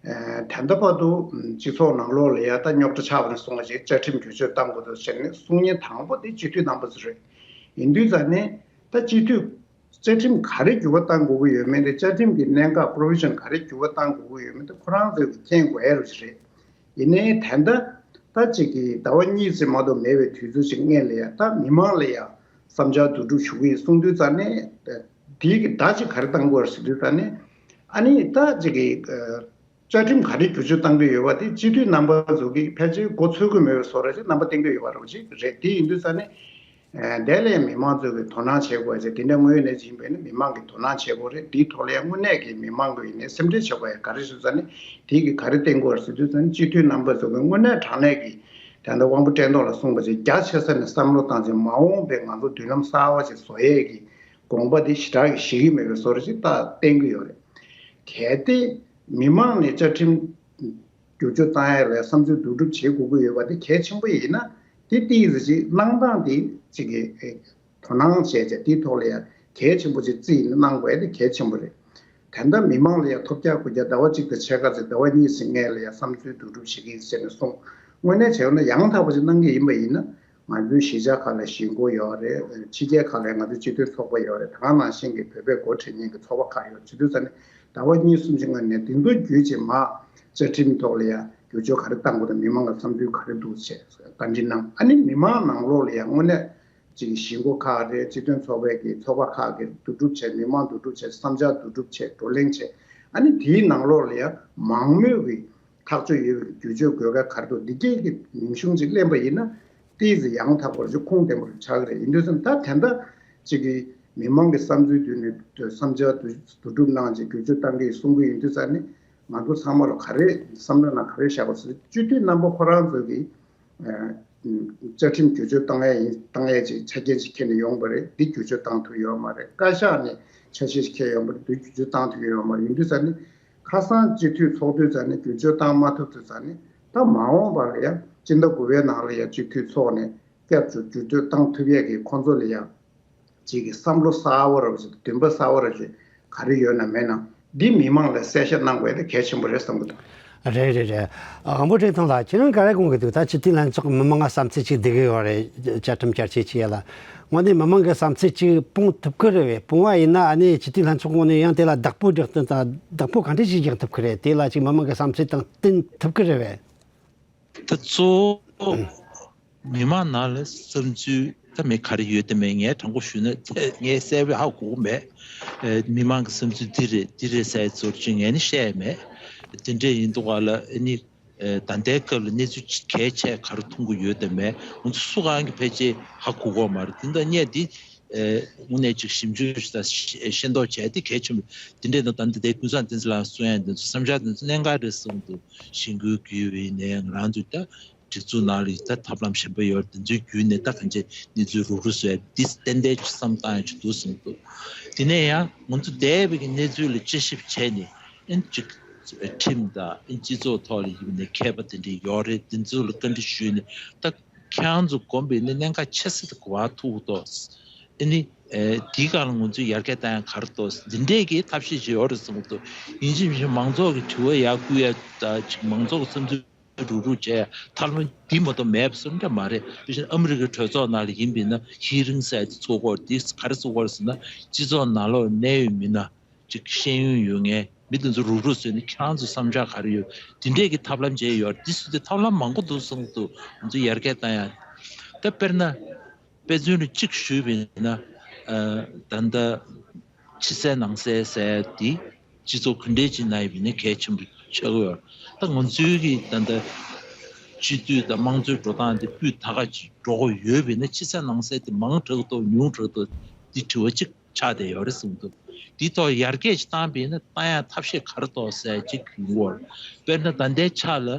ཨ་ད་ལྟ་བར་དུ་སྤྱི་ཚོགས་ནང་ལོགས་ལ་ཡ་ད་རྙོག་དྲ་ཆགས་པ་ནས་བཟུང་བ་ཞིག་བཅའ་ཁྲིམས་བསྒྱུར་བཅོས་གཏང་དགོས་འདུག་ཟེར་ནས་གསུང་མཁན་དང་པོ་དེ་སྤྱི་འཐུས་རྣམ་པ་ཚོ་རེད། ཡིན་དུས་ཙ་ནས་ད་སྤྱི་འཐུས་བཅའ་ཁྲིམས་ག་རེ་འགྱུར་བ་གཏང་དགོས་ཀྱི་ཡོད་མེད་དེ། བཅའ་ཁྲིམས་ཀྱི་གནད་འགག་པོ་རོ་བི་ཤན་ག་རེ་འགྱུར་བ་གཏང་དགོས་ཀྱི་ཡོད་མེད་དེ་ཁོ་རང་ཚོས་ཀྱིས་མཁྱེན་དགོས་ཡ་རུ་ཞིག་རེད། ཡིན་ནའི་ད་ལྟ་ད་ཅིག་གི་ཟླ་བ་གཉིས་ཙམ་མ་གཏོགས་མེད་པའི་དུས་ཚོད་ཅིག་སྔོན་ལ་ཡ་ད་མི་མང་ལ་ཡ་བསམ་འཆར་བསྡུ་སྒྲུབ་ཞུ་གི་ཡིན་གསུང་དུས་ཙ་ནས། དེའི་གི་བརྡ་ཅིག་ག་རེ་གཏང་དགོས་རེད་ཟེར་དུས་ཙ་ནས། ཨ་ནི་ད་ཅིག་གི་ཨ་བཅའ་ཁྲིམས་ག་རེ་བསྒྱུར་བཅོས་གཏང་གི་ཡོད་པ་དེ་སྤྱི་འཐུས་རྣམ་པ་ཚོ་གིས་ཕལ་ཆེར་མགོ་ཚོད་ཀྱི་མེད་པའི་བཟོ་འདྲ་ཅིག་རྣམ་པ་བསྟན་གྱི་ཡོད་པ་རེད་ཅིག་རེད། དེ་ཡིན་དུས་ཙ་ནས། ཨ་དེ་ལ་ཡང་མི་མང་ཚོས་ཀྱི་དོ་སྣང་བྱེད་དགོས་ཟེར། དེ་འདྲ་དངོས་ཡོད་གནས་ཚུལ་ཡིན་པ་ཡིན་ན་མི་མང་གིས་དོ་སྣང་བྱེད་དགོས་རེད། འདིའི་ཐོག་ལ་ཡང་དངོས་གནས་ཀྱི་མི་མང་གིས་ཡིན་ནའི་སེམས་ཁྲལ་བྱེད་དགོས་ཡ་ག་རེ་ཞུ་ཙ་ནས། དེ་གི་ག་རེ་བསྟན་དགོས་རེད་ཟེར་དུས་ཙ་ནས། སྤྱི་འཐུས་རྣམ་པ་ཚོ་གིས་དངོས་གནས་དྲང་གནས་ཀྱི་ད་ལྟ་དབང་པོ་བསྟན་རྡོར་ལགས་གསུངས་པ་ཞིག་རྒྱ་ཆེ་ས་ནས་བསམ་བློ་བཏང་ཚེ། མ་འོངས་པའི་ང་ཚོ་མདུན་ལམ་གསར་པ་ཞིག་བཟོ་ཡས་ཀྱི་དགོངས་པ་དེ་ཞེ་དྲག་གི་བཞེས་ཀྱི་མེད་པའི་བཟོ་འདྲ་ཞིག་ད་བསྟན་གྱི་ཡོད་རེད། གལ་ཏེ་མི་མང་ནས་བཅའ་ཁྲིམས་བསྒྱུར་བཅོས་བཏང་ཡ་ལ་བསམ་ཚུལ་བསྡུ་སྒྲུབ་བྱེད་དགོས་ཀྱི་ཡོད་པ་དེ་གལ་ཆེན་པོ་ཡིན་ན། དེ་ཏོག་ཙམ་ཅིག་གནང་སྟངས་དེ་ཅིག་གི་དོ་སྣང་བྱས་བྱས། དེའི་ཐོག་ལ་ཡ་གལ་ཆེན་པོ་ཅིག་རྩིས་ཡིན་ན་གནང་དགོས་ཡ་དེ་གལ་ཆེན་པོ་རེད། ད་ལྟ་མི་མང་ལ་ཡང་ཐོབ་རྒྱག་ཁུར་རྒྱག་ཟླ་བ་གཅིག་དང་ཕྱེད་ཀ་ཙམ་ཟླ་བ་གཉིས་ཙམ་སྔོན་ལ་ཡང་བསམ་ཚུལ་བསྡུ་སྒྲུབ་བྱེད་ཀྱི་ཡིན་ཟེར་ནས་གསུངས། དངོས་གནས་བྱས་ན་ཡང་དག་པ་ཞིག་གནང་གི་ཡིན་པ་ཡིན་ན། ང་ཚོའི་གཞིས་ཆགས་ཁག་ལ་གཞིས་འཁོར་ཡོད་རེད། ཕྱི་རྒྱལ་ཁག་ལ་ང་ཚོའི་སྤྱི་མཐུན་ཚོགས་པ་ཡོད་རེད། ད་ག་ནང་བཞིན་གྱི་བོད་པའི་འགོ་ཁྲིད་མཁན་གྱི་ཚོགས་པ་ཁག་ཡོད་བྱེད་དུས་ཙ་ནས་ཟླ་བ་གཉིས་གསུམ་ཞིག་སྔོན་ནས་དེ་ཚོ་བརྒྱུད་ཅིག་མ་བཅའ་ཁྲིམས་ཐོག་ལ་ཡང་བསྒྱུར་བཅོས་ག་རེ་བཏང་དགོས་དང་མི་མང་ལ་བསམ་ཚུལ་ག་རེ་འདུག་ཅེས་བཀའ་འདྲི་གནང་། ཨ་ནི་མི་མང་ནང་ལོགས་ལ་ཡང་དངོས་གནས་ཅིག་གཞིས་འགོ་ཁག་རེད། སྤྱི་མཐུན་ཚོགས་པའི་གི་ཚོགས་པ་ཁག་གི་བསྡུ་སྒྲུབ་བྱས། མི་མང་བསྡུ་སྒྲུབ་བྱས། བསམ་འཆར་བསྡུ་སྒྲུབ་བྱས། བགྲོ་གླེང་བྱས། ཨ་ནི་དེའི་ནང་ལོགས་ལ་ཡང་མང་མོས་ཀྱི་ཐག་གཅོད་ཡོད་པའི་བསྒྱུར་བཅོས་དགོས་གལ་ག་རེ་འདུག་འདི་སྐད་ཀྱི་ཉིན་གཞུང་ཅིག་ལེན་པ་ཡིན་ན་ཏོག་ཙམ་ཡང་དག་པར་ཅིག་ཁུངས་ལྡན་པ་ཆགས་ཀྱི་རེད། ཡིན་དུས་ཙམ་ད་དེ་འདྲ་ཅིག་གི་མི་མང་གི་བསམ་ཚུལ་བསྡུས་ནས་བསམ་འཆར་བསྡུ་བསྡུ་སྒྲུབ་གནང་ཅིག་བསྒྱུར་བཅོས་གཏང་གི་ཡོད་གསུང་གི་ཡིན་དུས་ཙ་ནི་ང་ཚོ་ཚང་མ་ལ་ག་རེ་བསམ་བློ་ནང་ག་རེ་བཞག་པ་ཟེར། སྤྱི་འཐུས་རྣམ་པ་ཁོ་རང་ཚོ་གི་བཅའ་ཁྲིམས་བསྒྱུར་བཅོས་བཏང་ཡ་ཡིན། བཏང་ཡ་ཅིག་ཆ་རྐྱེན་ཅིག་འཁྱེར་ནས་ཡོང་པ་རེད། འདི་བསྒྱུར་བཅོས་བཏང་ཐུབ་ཡོད་མ་རེད། བཀའ་ཤག་ནས་ཆ་ཤས་ཤིག་འཁྱེར་ཡོང་པ་རེད། འདི་བསྒྱུར་བཅོས་བཏང་ཐུབ་ཡོད་མ་རེད། ཡིན་དུས་ཙ་ནི་ཁ་སང་སྤྱི་འཐུས་ཚོགས་དུས་ཙ་ནི་བསྒྱུར་བཅོས་བཏང་མ་ཐུབ་དུས་ཙ་ནི་ད་མ་འོངས་པ་ལ་ཡང་སྤྱི་ཟླ་དགུ་པའི་ནང་ལ་ཡང་སྤྱི་འཐུས་ཚོགས་ནས་བསྐྱར་བཅོས་བསྒྱུར་བཅོས་བཏང་ཐུབ་ཡས་ཀྱི་ཁོང་ཚོ་ལ་ཡང་ཅིག་གི་བསམ་བློ་གསར་བ་རབ་ཅིག་འདུན་པ་གསར་བ་རབ་ཅིག་ག་རེ་ཡོད་ན་མེད་ན་འདི་མི་མང་ལ་གསལ་བཤད་གནང་དགོས་དེ་གལ་ཆེན་པོ་རེད་བསམ་གི་འདུག་རེད་རེད་རེད། དབང་པོ་བཀྲས་མཐོང་ལགས། ཁྱེད་རང་ག་རེ་དགོངས་ཀྱི་འདུག་ད་སྤྱི་འཐུས་ལྷན་ཚོགས་མི་མང་ང་བསམ་ཚུལ་ཅིག་བསྡུ་གི་ཡོད་རེད། བཅའ་ཁྲིམས་བསྐྱར་བཅོས་བྱེད་ཡ་ལ། དངོས་གནས་མི་མང་གི་བསམ་ཚུལ་ཅིག་སྤུངས་ཐུབ་ཀྱི་རེད་པས། སྤུངས་པ་ཡིན་ན་ཨ་ནི་སྤྱི་འཐུས་ལྷན་ཚོགས་ངོས་ནས་ཡང་དེ་ལ་བདག་པོ་རྒྱག་སྟངས་དང་བདག་པོ་ག་འདྲ་ཞིག་རྒྱག་ཐུབ་ཀྱི་རེད། དེ་ལ་ཅིག་མི་མང་གི་བསམ་ཚུལ་དང་བསྟུན་ཐུབ་ཀྱི་རེད་པས། ད་གཙོ་བོ་མི་མང་ནང་ལ་བསམ་ཚུལ་ད་མི་ག་རེ་ཡོད་དེ་མེད། ངས་དྲང་པོ་ཞུས་ན་ངས་གསལ་པོ་ཧ་གོ་གི་མེད། ཨེ། མི་མང་གི་བསམ་ཚུལ་འདི་རེད་འདི་རེད་ཟེར་ཚོར་ཅིག་ངས་ནི་བཤད་ཡ་མེད། དེ་འདྲས་ཡིན་དུས་ག་ལ་ཨ་ནི། ཨེ། ད་ལྟའི་སྐབས་ལ་གནས་ཚུལ་གལ་ཆེ་ག་རེ་མཐོང་གི་ཡོད་དེ་མེད། ང་ཚོ་སུ་གང་གི་ཕལ་ཆེར་ཧ་གོ་གི་མ་རེད། དེ་འདྲ་ངས་འདི། ཨེ། དངོས་གནས་ཅིག་ཞིབ་འཇུག་དང་ཤེས་རྟོགས་བྱས་ཏེ་གལ་ཆེན་པོ། དེ་འདྲས་ན་ད་ལྟ་དེ་ཀུན་བཟང་བསྟན་འཛིན་ལགས་གསུང་ཡ་འདི་ཚོ་བསམ་འཆར་འདི་ཚོ་གནད་འགག་རེད་བསམ་འདུག་ཞི་རྒོལ་བརྒྱུད་པའི་ནས་ང་རང་ཚོས་ད་སྒྲིག་འཛུགས་ནང་ལ་ད་ཐབས་ལམ་གཞན་པ་ཡོད་རེད། དེ་ཚོའི་བརྒྱུད་ནས་ད་གང་ཅི་གནས་ཚུལ་རུག་རུག་བཟོ་ཡ་འདི་ཏན་ཏན་ཅིག་བསམ་བཏང་ཡ་ཅིག་འདུག་བསམ་འདུག་དེ་ནས་ཡང་ང་ཚོ་འདས་པའི་གི་གནས་ཚུལ་ལ་དཔྱད་ཞིབ་བྱས་ནས་ཨེ་ཅིག་ཁྲིམས་དང་ཨེ་སྤྱི་ཚོགས་ཐོག་ལ་ཡིན་ནས་མཁས་པ་དེ་འདྲས་ཡོད་རེད། དེ་ཚོ་ལ་བཀའ་འདྲི་ཞུས་ནས་ད་ཁྱེད་རང་ཚོ་དགོངས་པའི་ནི་གནད་འགག་ཆེ་ས་དེ་ག་པར་ཐུག་འདུག་ཨ་ནི། ཨེ། དེའི་སྒང་ལ་ང་ཚོས་ཡར་རྒྱས་བཏང་ཡ་ག་རེ་འདུག་འདི་འདྲས་ཀྱི་ཐབས་ཤེས་ཅིག་ཡོད་རེད་བསམ་གྱི་འདུག་ཡིན་གཅིག་མིན་གཅིག་མང་ཚོགས་ཀྱི་དྲི་བ་ཡར་བསྐུལ་ཡ་ད་ཅིག་མང་ཚོགས་ཀྱི་བསམ་ཚུལ་རུག་རུག་བྱས་ཡ་ཐབས་ལམ་འདི་མ་གཏོགས་མེད་པ་བཟོ་འདྲ་མ་རེད། དཔེ་བཞིན་ཨ་མི་རི་ཀའི་གྲོས་ཚོགས་ནང་ལ་ཡིན་པས་ན་ཧི་རིང་ཟེར་ཡ་དེ་ཚོགས་ཀྱི་ཡོད་རེད། འདི་ག་རེ་ཚོགས་ཀྱི་ཡོད་རེད་ཟེར་ན་སྤྱི་ཚོགས་ནང་ལོགས་གནད་ཡོད་མི་སྣ་ཅིག་ཤེས་ཡོན་ཡོད་མཁན་མི་དེ་ཚོ་རུག་རུག་བཟོས་ནས་ཁྱེད་རང་ཚོ་བསམ་འཆར་ག་རེ་ཡོད་འདི་འདྲས་ཀྱི་ཐབས་ལམ་བྱས་ཡོད་རེད། འདི་བཟོས་ཏེ་ཐབས་ལམ་མང་པོ་འདུག་བསམ་གྱི་འདུག་ང་ཚོ་ཡར་རྒྱས་བཏང་ཡ། ད་དཔེར་ན། དཔེ་མཚོན་དུ་གཅིག་ཞུས་པ་ཡིན་ན། ཨ། ད་ལྟ་ཕྱི་གསལ་ནང་གསལ་ཟེར་ཡ་འདི་སྤྱི་ཚོགས་ག་འདྲས་ཅིག་ན་ཡོད་པ་ཡིན་ན་གལ་ཆེན་པོ་ཆགས་ཀྱི་ཡོད་རེད། ད་ང་ཚོའི་གི་ད་ལྟ་སྤྱི་འཐུས་དང་དམངས་གཙོའི་འགྲོ་སྟངས་འདི་སྤུས་དག་ག་ཅིག་འགྲོ་གི་ཡོད་པ་ཡིན་ན་ཕྱི་གསལ་ནང་གསལ་དེ་མང་དྲགས་འདུག་ཉུང་དྲགས་འདུག་འདི་དྲི་བ་གཅིག་ཆགས་བསྡད་ཡོད་རེད་བསམ་འདུག་འདི་ཐོག་ཡར་རྒྱས་ཅིག་བཏང་པ་ཡིན་ན་བཏང་ཡ་ཐབས་ཤེས་ག་རེ་འདུག་ཟེར་ཅིག་ཡོང་གི་ཡོད་རེད། དཔེར་ན་ད་ལྟའི་ཆ་ལ་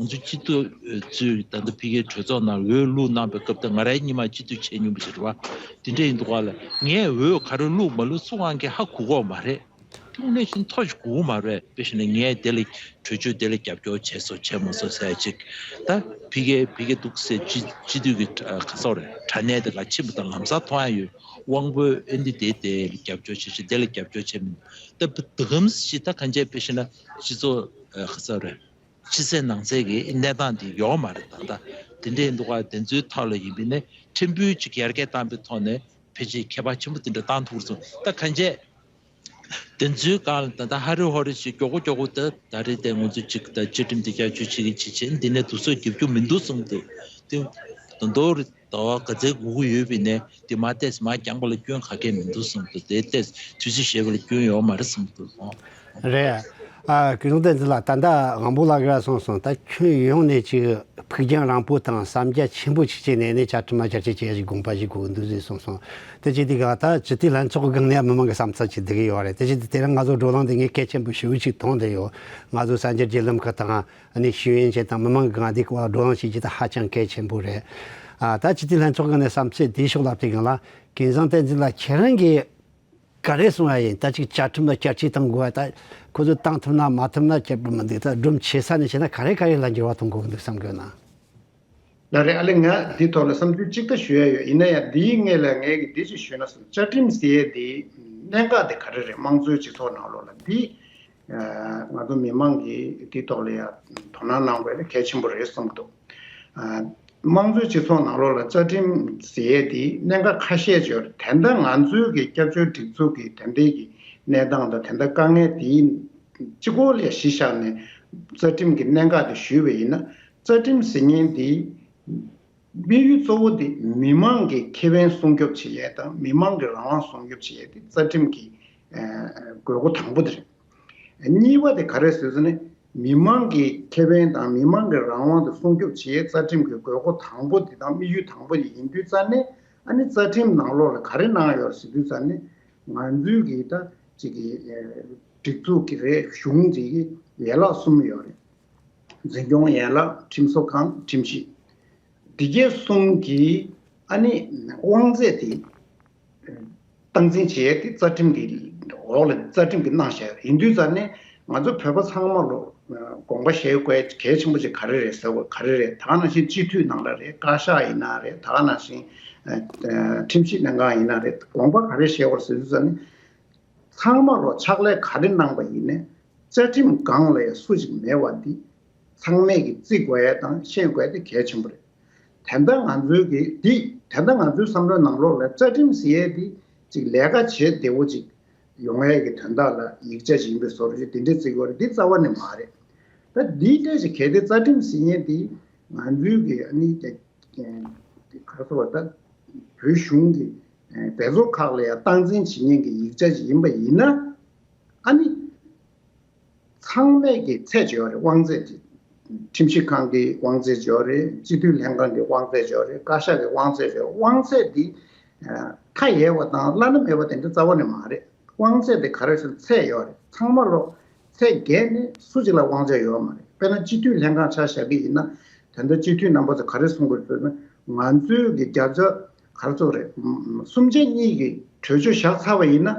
ང་ཚོ་སྤྱི་འཐུས་ཚོས་ད་ལྟ་ཕ་གིའི་གྲོས་ཚོགས་ནང་འོས་བླུགས་གནང་པའི་སྐབས་དེ་ང་རང་སྔོན་མ་སྤྱི་འཐུས་བྱས་མྱོང་པ་ཞིག་རེད་བ། དེ་འདྲ་ཡིན་དུས་ག་ལ་ངས་འོས་ག་རེ་བླུགས་མ་བླུགས་སུ་གང་གིས་ཧ་གོ་གི་ཡོད་མ་རེད། དངོས་གནས་བཞིན་ཐོ་ཞིག་གོ་མ་རེད། དཔེ་བཞིན་ངས་དེ་ལ་གྲོས་ཆོད་དེ་ལ་རྒྱབ་སྐྱོར་བྱས་སོ་བྱས་མ་སོ་ཟེར་ཅིག་ད་ཕ་གི་ཕ་གི་འདུག་ཟེར་སྤྱི་སྤྱི་འཐུས་ཀྱི་ག་ཟེར་རེད་དྲ་གནས་དེ་ལ་ཕྱིན་པ་དང་ལམ་སང་མཐོང་ཡ་ཡོད། དབང་པོའི་ཨེ་འདི་དེ་དེ་ལ་རྒྱབ་སྐྱོར་བྱས་ཅིག་དེ་ལ་རྒྱབ་སྐྱོར་བྱས་མིན་ད་འདི་གམ་ཞིག་ད་གང་ཅི་དཔེ་བཞིན་སྤྱི་ཚོགས་ག་ཟེར་རེད་ཕྱི་གསལ་ནང་གསལ་གྱི་གནས་སྟངས་དེ་ཡོད་མ་རེད། ད་ལྟ་དེ་འདྲའི་འདུག་ག་དེ་ཚོའི་ཐོག་ལ་ཡིན་པས་ནས་ཕྲན་བུ་ཅིག་ཡར་རྒྱས་བཏང་པའི་ཐོག་ནས་ཕལ་ཆེར་ཁྱད་པར་ཆེན་པོ་དེ་འདྲ་བཏང་ཐུབ་སོང་ད་གང་ཅི། དེ་ཚོའི་སྒང་ལ་ད་ལྟ་ཧ་རི་ཧོ་རི་ཞིག་མགྱོགས་པོ་མགྱོགས་པོ་ད་ད་རེས་དེ་ང་ཚོ་ཅིག་ད་བཅའ་ཁྲིམས་དེ་བསྐྱར་བཅོས་བྱེད་ཀྱི་བྱེད་བྱེད་འདི་ནས་དུས་ཚོད་རྒྱབ་རྒྱུ་མི་འདུག་གསུངས་འདུག་དེ་ད་དུང་ཟླ་བ་ག་ཚོད་འགོར་གྱི་ཡོད་པའི་ནས་དེ་མ་ཏོག་ཙམ་མར་འགྱངས་པ་ལ་སྐྱོན་ག་གེ་མི་འདུག་གསུངས་འདུག་དེ་ཏོག་ཙམ་དུས་ཚོད་ཞེ་པོ་ལ་སྐྱོན་ཡོད་མ་རེད་གསུངས་འདུག་རེད། ཨ། ཀུན་བཟང་བསྟན་འཛིན་ལགས། ད་ལྟ་དབང་པོ་ལགས་ཀྱིས་གསུངས་སོང་། ད་ཁྱོན་ཡོངས་ནས་ཅིག་ཕུགས་རྒྱང་རིང་པོ་དང་བསམ་རྒྱ་ཆེན་པོ་ཅིག་བྱས་ནས་ནི་བཅའ་ཁྲིམས་ལ་བསྐྱར་བཅོས་བྱེད་ཡ་ཞིག་དགོངས་པ་ཞིག་དགོས་ཀྱི་འདུག་ཟེར་གསུངས་སོང་། དེ་བྱས་དུས་ག་ད་སྤྱི་འཐུས་ལྷན་ཚོགས་ཀྱི་སྒང་ནས་མི་མང་གི་བསམ་ཚུལ་ཅིག་བསྡུ་གི་ཡོད་རེད། དེ་བྱས་དུས་དེ་རིང་ང་ཚོ་བགྲོ་གླེང་དེ་ངས་གལ་ཆེན་པོ་ཞེ་པོ་ཅིག་མཐོང་བསྡད་ཡོད། ང་ཚོ་གསར་འགྱུར་བརྒྱུད་ལམ་ཁག་དང་ཨ་ནི་ཤེས་ཡོན་ཅན་དང་མི་མང་གི་སྒང་དེ་སྐོར་ལ་བགྲོ་གླེང་བྱེད་རྒྱུ་དེ་ཧ་ཅང་གལ་ཆེན་པོ་རེད། ཨ། ད་སྤྱི་འཐུས་ལྷན་ཚོགས་ཀྱི་ནས་བསམ་ཚུལ་དེའི་ཕྱོགས་ལ་བལྟས་གང་ལ་ཀུན་བཟང་བསྟན་འཛིན་ལགས་ཁྱེད་རང་གིས་ག་རེ་གསུང་ཡ་ཡིན། ད་ཅིག་བཅའ་ཁྲིམས་ལ་བསྐྱར་བཅོས་གཏང་དགོས་པ་ད་ཁོ་ཚོས་བཏང་ཐུབ་ན་མ་ཐུབ་ན་ཁྱད་པར་མི་འདུག་ད་སྒྲུབ་བྱེད་ས་ནས་བྱས་ན་ག་རེ་ག་རེ་ལ་འགྱུར་བ་གཏོང་དགོས་ཀྱི་འདུག་བསམ་གྱི་ཡོད་ན། ལགས་རེད། ཨ་ལེ། ང་འདི་ཐོག་ལ་བསམ་ཚུལ་གཅིག་ད་ཞུ་ཡ་ཡོད། ཡིན་ན་ཡང་འདིའི་སྔོན་ལ་ངས་ཀྱི་འདི་ཅིག་ཞུས་ན་བསམ། བཅའ་ཁྲིམས་ཟེར་ཡ་འདི་ གནད་འགག་དེ་ག་རེ་རེད། དམངས་གཙོའི་སྤྱི་ཚོགས་ནང་ལོགས་ལ་འདི་ང་ཚོ་མི་མང་གིས་འདི་ཐོག་ལ་ཡང་དོ་སྣང་གནང་དགོས་ལ་གལ་ཆེན་པོ་རེད་བསམ་གྱི་འདུག་དམངས་གཙོའི་སྤྱི་ཚོགས་ནང་ལོགས་ལ་རྩ་ཁྲིམས་ཟེར་ཡས་དེ་གནད་འགག་ཁ་ཤས་ཅིག་ཡོད་རེད། དེ་འདྲ་ང་ཚོའི་གི་སྐྱབས་བཅོལ་སྒྲིག་འཛུགས་ཀྱི་དེ་འདྲའི་གི་གནས་སྟངས་དང་དེ་འདྲ་དཀའ་ངལ་དེའི་གཅིག་པོ་ལ་གཞི་བཞག་ནས་རྩ་ཁྲིམས་ཀྱི་གནད་འགག་དེ་ཞུས་པ་ཡིན་ན། རྩ་ཁྲིམས་ཟེར་མཁན་དེ་དམིགས་ཡུལ་གཙོ་བོ་དེ་མི་མང་གི་ཁེ་ཕན་སྲུང་སྐྱོབ་བྱེད་ཡས་དང་མི་མང་གི་རང་དབང་སྲུང་སྐྱོབ་བྱེད་ཡས་དེ་རྩ་ཁྲིམས་ཀྱི་དགོས་མཁོ་དང་པོ་དེ་རེད། གཉིས་པ་དེ་ག་རེ་ཟེར་ཟེར་ན། མི་མང་གི་ཁེ་ཕན་དང་མི་མང་གི་རང་དབང་དེ་སྲུང་སྐྱོབ་བྱེད་ཡས་རྩ་ཁྲིམས་ཀྱི་དགོས་མཁོ་དང་པོ་དེ་དང་དམིགས་ཡུལ་དང་པོ་དེ་ཡིན་དུས་ཙང་ནས། ཨ་ནི་རྩ་ཁྲིམས་ནང་ལོགས་ལ་ག་རེ་གནང་ཡོད་ཟེར་དུས་ཙང་ནས། ང་ཚོའི་གི་ད་ཅིག་གི་སྒྲིག་འཛུགས་ཀྱི་རེད། གཞུང་ཅིག་གི་ཡན་ལག་གསུམ་ཡོད་རེད། འཛིན་སྐྱོང་ཡན་ལག་ཁྲིམས་བཟོ་ཁང་ཁྲིམས་ཞིབ། འདི་གའི་གསུམ་གྱི་ཨ་ནི་དབང་ཚད་དེ་སྟངས་འཛིན་བྱེད་ཡས་དེ་རྩ་ཁྲིམས་ཀྱི་འོག་ལ་རྩ་ཁྲིམས་ཀྱིས་གནང་བཞག་ཡོད། ཡིན་དུས་ཙང་ནས་ང་ཚོ་བོད་པ་ཚང་མ་ལོ་དགོངས་པ་བཞེས་དགོས་གལ་ཆེན་པོ་ཅིག་ག་རེ་རེད་ཟེར་བ་ག་རེ་རེད། ད་ག་ནང་བཞིན་སྤྱི་འཐུས་ནང་ལ་རེད། བཀའ་ཤག་ཡིན་ན་རེད། ད་ག་ནང་བཞིན་ཁྲིམས་ཞིབ་ལྷན་ཁང་ཡིན་ན་རེད། དགོངས་པ་ག་རེ་བཞེས་དགོས་ཟེར་དུས་ཙང་ནས། ཚང་མ་ལོ་ཕྱག་ལས་ག་རེ་གནང་པ་ཡིན་ནའི་རྩ་ཁྲིམས་སྒང་ལ་ཡང་སུ་ཞིག་མེད་པ་འདི་ཚང་མས་ཀྱིས་བརྩི་དགོས་ཡ་དང་ཤེས་དགོས་ཡ་དེ་གལ་ཆེན་པོ་རེད། དེ་འདྲ་ང་ཚོའི་གི་འདི་དེ་འདྲ་ང་ཚོའི་བསམ་བློའི་ནང་ལོགས་ལ་རྩ་ཁྲིམས་ཟེར་ཡས་འདི་ཅིག་ལས་ཀ་བྱེད་བདེ་བོ་ཅིག་ཡོང་ཡས་ཀྱི་དོན་དག་ལ་ཡིག་ཆ་ཞིག་ཡིན་པའི་བཟོ་འདྲ་ཅིག་དེ་འདྲས་བརྩི་དགོས་རེད། འདི་རྩ་བ་ནས་མ་རེད། ད་འདིའི་གྲས་ཅིག་གལ་ཏེ་རྩ་ཁྲིམས་ཟེར་ཡས་འདི་ང་ཚོའི་གི་ཨ་ནི་ག་རེ་ཟེར་བ་ད་བོད་གཞུང་གི་སྡེ་ཚོགས་ཁག་ལ་ཡང་སྟངས་འཛིན་བྱེད་མཁན་གྱི་ཡིག་ཆ་ཞིག་ཡིན་པ་ཡིན་ན། ཨ་ནི་ཚང་མས་ཀྱི་ཚད་ཅིག་ཡོད་རེད། དབང་ཚད་ཅིག་ཁྲིམས་ཞིབ་ཁང་གི་དབང་ཚད་ཅིག་ཡོད་རེད། སྤྱི་འཐུས་ལྷན་ཁང་གི་དབང་ཚད་ཅིག་ཡོད་རེད། བཀའ་ཤག་གི་དབང་ཚད་ཅིག་ཡོད་རེད། དབང་ཚད་འདི་མཐའ་ཡས་པ་དང་བླ་ན་མེད་པ་དེ་འདྲ་རྩ་བ་ནས་མ་རེད། དབང་ཚད་དེ་ག་རེ་ཟེར་ཚད་ཡོད་རེད། ཚང་མ་ལོ་ཚད་བརྒལ་ནས་སུ་གཅིག་ལ་དབང་ཆ་ཡོད་མ་རེད། དཔེར་ན་སྤྱི་འཐུས་ལྷན་ཁང་ཆ་བཞག་གི་ཡིན་ན། ད་ལྟ་སྤྱི་འཐུས་རྣམ་པ་ཚོ་ག་རེ་གསུང་གི་རེད་ཟེར་ན། ང་ཚོའི་གི་བརྒྱ་ཆ་ག་རེ་ཚོད་རེད། སུམ་ཆ་གཉིས་ཀྱི་གྲོས་ཆོད་བཞག་ཚར་བ་ཡིན་ན།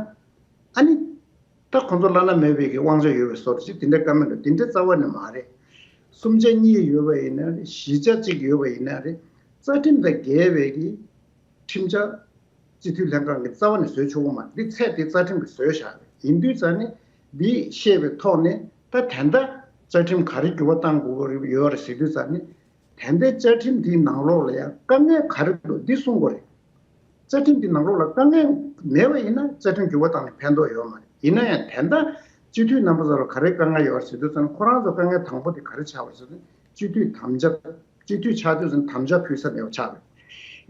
ཨ་ནི་ད་ཁོང་ཚོ་བླ་ན་མེད་པའི་གི་དབང་ཆ་ཡོད་པའི་བཟོ་འདྲ་ཅིག་དེ་འདྲ་བཀའ་མོལ་འདུག་དེ་འདྲ་རྩ་བ་ནས་མ་རེད། སུམ་ཆ་གཉིས་ཡོད་པ་ཡིན་ན་རེད། བཞི་ཆ་གཅིག་ཡོད་པ་ཡིན་ན་རེད། རྩ་ཁྲིམས་དང་འགལ་བའི་གི་ཁྲིམས་འཆར་སྤྱི་འཐུས་ལྷན་ཁང་གིས་རྩ་བ་ནས་བཟོས་ཆོག་གི་མ་རེད། འདི་ཚད་དེ་རྩ་ཁྲིམས་ཀྱིས་བཟོས་བཞག་རེད། ཡིན་དུས་ཙང་ནས་འདི་ཤེས་པའི་ཐོག་ནས་ད་དེ་འདྲ་རྩ་ཁྲིམས་ག་རེ་འགྱུར་བ་གཏང་དགོས་ཀྱི་ཡོད་རེད་ཟེར་དུས་ཙང་ནས། དེ་འདྲའི་བཅའ་ཁྲིམས་དེའི་ནང་ལོགས་ལ་ཡང་དཀའ་ངལ་ག་རེ་འདུག་འདི་གསུང་དགོས་རེད། བཅའ་ཁྲིམས་དེའི་ནང་ལོགས་ལ་དཀའ་ངལ་མེད་པ་ཡིན་ན་བཅའ་ཁྲིམས་འགྱུར་བ་བཏང་ནས་ཕན་ཐོགས་ཡོད་མ་རེད། ཡིན་ན་ཡང་དེ་འདྲ་སྤྱི་འཐུས་རྣམ་པ་ཚོ་ལ་ག་རེ་དཀའ་ངལ་ཡོད་ཟེར་དུས་ཙང་ཁོ་རང་ཚོ་དཀའ་ངལ་དང་པོ་དེ་ག་རེ་ཆགས་པ་ཟེར་ན་སྤྱི་འཐུས་དམ་བཅའ་སྤྱི་འཐུས་ཆགས་དུས་ཙང་དམ་བཅའ་ཕུལ་ས་མེད་པ་ཆགས་རེད།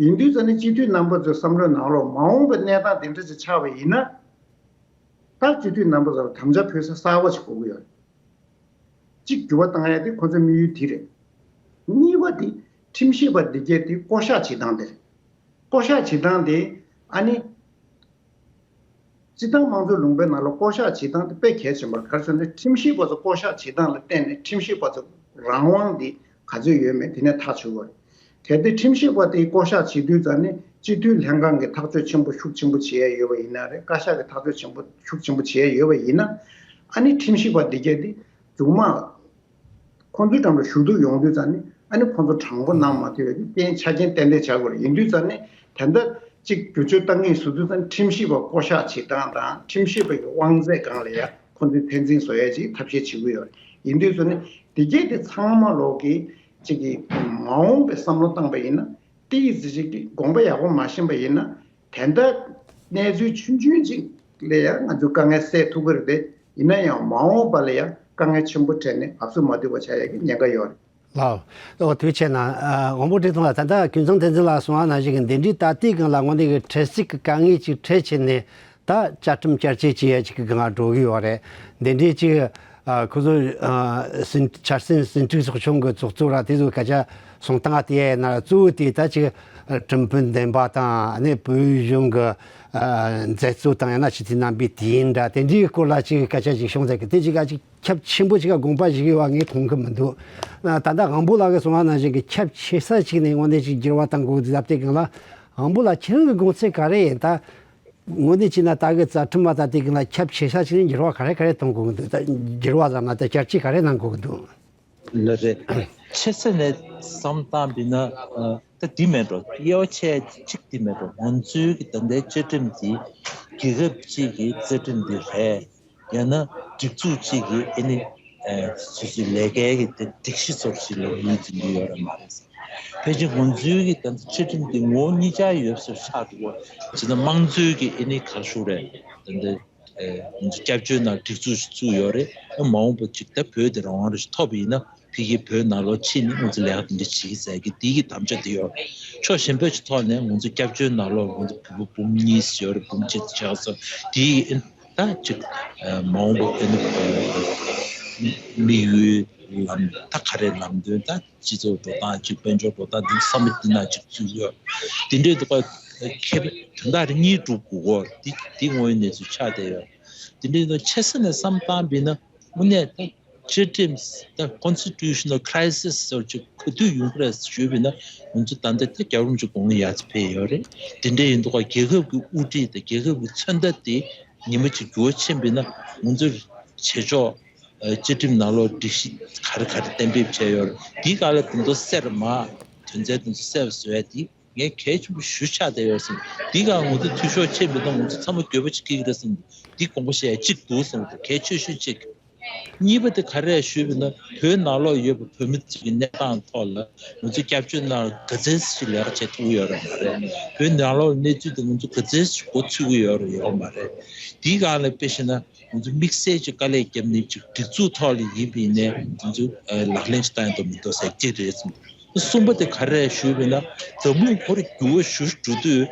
ཡིན་དུས་ཙང་ནས་སྤྱི་འཐུས་རྣམ་པ་ཚོའི་བསམ་བློའི་ནང་ལོགས་མ་འོངས་པའི་གནས་སྟངས་དེ་འདྲ་ཅིག་ཆགས་པ་ཡིན་ན། ད་སྤྱི་འཐུས་རྣམ་པ་ཚོ་ལ་དམ་བཅའ་ཕུལ་ས་གསར་པ་ཞིག་དགོས་ཀྱི་ཡོད་རེད། གཅིག་འགྱུར་བ་བཏང་ཡ་དེ་ཁོ་ཚོའི་དམིགས་ཡུལ་དེ་རེད། གཉིས་པ་དེ་ཁྲིམས་ཞིབ་པ་འདི་གས་དེ་བསྐོ་གཞག་བྱེད་སྟངས་དེ་རེད། བསྐོ་གཞག་བྱེད་སྟངས་དེ་ཨ་ནི། སྤྱི་བཏང་དམངས་གཙོའི་ལུང་པའི་ནང་ལ་བསྐོ་གཞག་བྱེད་སྟངས་དེ་དཔེ་གལ་ཆེན་པོ་རེད། ག་རེ་ཟེར་ན་ཁྲིམས་ཞིབ་པ་ཚོ་བསྐོ་གཞག་བྱེད་སྟངས་ལ་བརྟེན་ནས་ཁྲིམས་ཞིབ་པ་ཚོ་རང་དབང་དེ་ག་ཚོད་ཡོད་མེད་དེ་ནས་ཐག་ཆོད་ཀྱི་རེད། གལ་ཏེ་ཁྲིམས་ཞིབ་པ་དེ་བསྐོ་གཞག་བྱེད་དུས་ཙང་ནས་སྤྱི་འཐུས་ལྷན་ཁང་གི་ཐག་གཅོད་ཆེན་པོ་ཤུགས་ཆེན་པོ་བྱེད་ཡ་ཡོད་པ་ཡིན་ན་རེད། བཀའ་ཤག་གི་ཐག་གཅོད་ཆེན་པོ་ཤུགས་ཆེན་པོ་བྱེད་ཡ་ཡོད་པ་ཡིན་ན། ཨ་ནི་ཁྲིམས་ཞིབ་པ་འདི་གས་དེ་མཇུག་མ་ཁོང་ཚོའི་འགྲམ་ལ་ཞུ་གཏུག་ཡོང་དུས་ཙང་ནས་ཨ་ནི་ཁོང་ཚོ་དྲང་པོ་གནང་མ་ཐུབ་པའི་རྐྱེན་ཆ་རྐྱེན་ཏན་ཏན་བྱ་དགོས་རེད། ཡིན་དུས་ཙང་ནས་ད་ལྟ་གཅིག་བསྒྱུར་བཅོས་བཏང་གི་ཡིན་ཟེར་དུས་ཙང་ཁྲིམས་ཞིབ་པ་བསྐོ་གཞག་བྱེད་སྟངས་དང་ཁྲིམས་ཞིབ་པ་གི་དབང་ཚད་སྒང་ལ་ཡ་ཁོང་ཚོས་ཕན་ཚུན་བཟོ་ཡ་ཅིག་ཐབས་ཤེས་བྱེད་ཀྱི་ཡོད་རེད། ཡིན་དུས་ཙང་ནས་འདི་གས་དེ་ཚང་མ་ལོག་གི་གཅིག་གི་མ་འོངས་པའི་བསམ་བློ་བཏང་པ་ཡིན་ན། ཏི་ཙི་ཅིག་གི་དགོངས་པ་ཡག་པོ་མ་ཤེས་པ་ཡིན་ན། དེ་འདྲ་གནས་ཚུལ་ཆུང་ཆུང་ཅིག་ལ་ཡང་ང་ཚོས་དཀའ་ངལ་སེལ་ཐུབ་ཀྱི་རེད་དེ། ཡིན་ན་ཡང་མ་འོངས་པ་ལ་ཡང་དཀའ་ངལ་ཆེན་པོ་འཕྲད་ནས་ཨབ་སུ་མ་ཐུབ་པ་ཆགས་ཡག་གི་ཉེན་ཁ་ཡོད་རེད། ལགས། ཨོ་ཐུགས་རྗེ་ཆེ་གནང་། ཨ་དབང་པོ་བཀྲས་མཐོང་ལགས། ད་ལྟ་ཀུན་བཟང་བསྟན་འཛིན་ལགས་གསུངས་པ་ནང་བཞིན་གྱི་འདི་འདྲའི་ད་ལྟའི་སྒང་ལ་དངོས་གནས་ཀྱི་འཕྲལ་སེལ་གྱི་དཀའ་ངལ་ཅིག་འཕྲད་བྱས་ནས། ད་བཅའ་ཁྲིམས་བསྐྱར་བཅོས་བྱེད་ཡ་ཅིག་གི་སྒང་འགྲོ་གི་ཡོད་རེད། འདི་འདྲའི་ཅིག་ཨ་ཁོ་ཚོ་ཨ་ཟིན་འཆར་ཟིན་ཟིན་བྲིས་ཚོགས་ཆུང་གི་ཚོགས་གཙོ་ར་དེ་ཚོ་སྐད་ཆ་གསུང་སྟངས་དེ་ཡིན་ན་གཙོ་བོ་དེ་ད་ཅིག་ཁྲིམས་དཔོན་འདེམས་པ་དང་ཨ་ནི་བོད་གཞུང་གི་ཨ་མཛད་གཙོ་དང་ཡང་ན་སྤྱི་འཐུས་རྣམ་པའི་དེ་ཡིན་འདྲ་དེ་འདྲའི་སྐོར་ལ་ཅིག་སྐད་ཆ་ཅིག་བྱུང་ཚར་གི། དེ་ཅིག་ཨ་ཅིག་ཁྱབ་ཆེན་པོ་ཅིག་ག་དགོངས་པ་བཞེས་ཡོད་པ་ངས་མཐོང་གི་མི་འདུག་ད་ལྟ་དབང་པོ་ལགས་ཀྱིས་གསུངས་པ་ནང་བཞིན་གྱི་ཁྱབ་ཆེ་ས་ཅིག་ནས་དངོས་གནས་ཅིག་འགྱུར་བ་གཏང་དགོས་ཀྱི་ཟེར་དེ་སྒང་ལ། དབང་པོ་ལགས་ཁྱེད་རང་གི་དགོངས་ཚུལ་ག་རེ་ཡིན་ད། དངོས་གནས་བྱས་ན་ད་གི་རྩ་ཁྲིམས་པ་ད་དེ་གི་ལ་ཁྱབ་ཆེ་ས་ཞིག་ནས་འགྱུར་བ་ག་རེ་ག་རེ་གཏོང་དགོས་ཀྱི་འདུག་ད་འགྱུར་བ་ཟེར་ན་ད་བསྐྱར་བཅོས་ག་རེ་གནང་དགོས་ཀྱི་འདུག་ལགས་སེ། ཆེ་ས་ནས་བསམ་བཏང་བ་ཡིན་ན། ཨ། ད་འདི་མེད་འགྲོ། དབྱེ་བ་ཕྱེ་གཅིག་འདི་མེད་འགྲོ། ང་ཚོའི་གི་ད་ལྟའི་བཅའ་ཁྲིམས་འདི་རྒྱལ་ཁབ་གཅིག་གི་རྩ་ཁྲིམས་འདི་རེད། ཡང་ན་སྒྲིག་འཛུགས་གཅིག་གི་ཨ་ནི་ཨ་སོ་སོའི་ལས་ཀའི་གི་དེ་སྒྲིག་གཞི་ཚོར་ཞིག་ལ་ངོས་འཛིན་གྱི་ཡོད་རེད་མ་རེད། ཕལ་ཆེར་ང་ཚོའི་གི་ད་ལྟ་བཅའ་ཁྲིམས་འདི་ངོ་བོ་གཉིས་ཆ་ཡོད་སར་ཆགས་འདུག་གོ། བྱས་ན་དམངས་གཙོའི་གི་ཨ་ནི་ག་རེ་ཞུ་དགོས་རེད། ད་ལྟ་ཨ་ང་ཚོ་སྐྱབས་བཅོལ་ནང་སྒྲིག་འཛུགས་ཤིག་བཙུགས་ཡོད་རེད། ཨ་མ་འོངས་པ་ཅིག་ད་བོད་དེ་རང་དབང་རེ་ཞིག་ཐོབ་པ་ཡིན་ན། ཕ་གིའི་བོད་ནང་ལོགས་ཕྱིན་ནས་ང་ཚོ་ལས་ཀ་དེ་འདྲ་བྱེད་ཀྱི་ཟེར་གྱི་དེའི་གི་དམ་བཅའ་དེ་ཡོད་རེད། ཕྱོགས་གཞན་པ་ཅིག་ཐོག་ནས་ང་ཚོ་སྐྱབས་བཅོལ་ནང་ལོགས་ང་ཚོ་བོད་པ་འབུམ་གཉིས་ཡོད་རེད། འབུམ་གཅིག་ཆགས་སོང་། དེའི་ད་ཅིག་ཨ་མ་འོངས་པ་ཨ་ནི་དམིགས་ཡུལ་ལམ་ད་ག་རེ་ལམ་སྟོན་ད་སྤྱི་ཚོགས་འགྲོ་སྟངས་ཅིག་དཔལ་འབྱོར་འགྲོ་སྟངས་འདི་བསམ་བློ་འདི་ན་ཅིག་ཚུད་ཡོད། དེ་འདྲའི་འདུག་ག་ཁེ་དོན་དག་རེ་གཉིས་སྒྲུབ་དགོས་གོ། འདི་འདི་དངོས་ཡོད་གནས་ཚུལ་ཆགས་བསྡད་ཡོད། དེ་འདྲའི་འདུག་ཆེ་ས་ནས་བསམ་བཏང་བ་ཡིན་ན། དངོས་གནས་ད་བཅའ་ཁྲིམས་ད་constitutional crisis ཟེར་ཅིག་ག་དུས་ཡོང་གི་རེད་ཞུས་པ་ཡིན་ན། ང་ཚོ་ད་ལྟ་ད་རྒྱལ་བ་རིན་པོ་ཆེ་དགུང་ལོ་ཡར་ཙམ་ཕེབས་ཡོད་རེད། དེ་འདྲ་ཡིན་དུས་ཀ་རྒྱལ་ཁབ་ཀྱི་དབུ་ཁྲིད་དང་རྒྱལ་ཁབ་ཀྱི་མཚོན་རྟགས་དེ་ཉི་མ་གཅིག་འགྱུར་བ་ཕྱིན་པ་ཡིན་ན། ང་ཚོའི་བྱེད་ཕྱོགས་ཨ་བཅའ་ཁྲིམས་ནང་ལོགས་སྒྲིག་གཞི་ག་རེ་ག་རེ་གཏན་འབེབས་བྱས་ཡོད་རེད། འདིའི་སྒང་ལ་དེ་ཚོ་གསལ་རུ་མ་དོན་ཚན་དེ་ཚོ་གསལ་བཟོ་ཡ་དེ་ངས་གལ་ཆེན་པོ་ཞེ་པོ་ཆགས་བསྡད་ཡོད་བསམ། འདིའི་སྒང་ང་ཚོ་འཐུས་ཤོར་ཕྱིན་པ་ཡིན་ན་ང་ཚོ་ཚང་མ་འགྱོད་པ་ཅིག་སྐྱེ་གི་རེད་བསམ། འདི་དགོངས་པ་བཞེས་ཡ་གཅིག་འདུག་བསམ། འདི་གལ་ཆེ་ཤོས་གཅིག་གཉིས་པ་དེ་ག་རེ་ཞུས་པ་ཡིན་ན། བོད་ནང་ལོགས་ཡོད་པའི་བོད་མི་ཚོ་གི་གནས་སྟངས་ཐོག་ལ་ང་ཚོ་སྐྱབས་བཅོལ་ནང་ག་ཚོད་ཅིག་ལས་ཀ་བྱེད་ཐུབ་ཀྱི་ཡོད་རེད་མ་རེད། བོད་ནང་ལོགས་གནས་ཚུལ་དེ་ང་ཚོ་ག་ཚོད་ཅིག་མགོ་ཚོད་ཀྱི་ཡོད་རེད་ཡོད་མ་རེད། དེའི་སྒང་ལ་དཔེ་བཞག་ན་ང་ཚོ་དམིགས་བསལ་གྱི་དཀའ་ལས་བརྒྱབ་ནས་ཅིག་སྒྲིག་འཛུགས་ཐོག་ལ་ཡིན་པ་ཡིན་ནའི་ང་ཚོ་ཨ་ལག་ལེན་ཞིག་བསྟར་ཡ་འདུག་མི་འདུག་ཟེར་གཅིག་རེད་གསུངས། གསུམ་པ་དེ་ག་རེ་ཞུས་པ་ཡིན་ན། འཛམ་གླིང་ཁོ་རང་འགྱུར་བ་ཞེ་པོ་འགྲོ་དུས།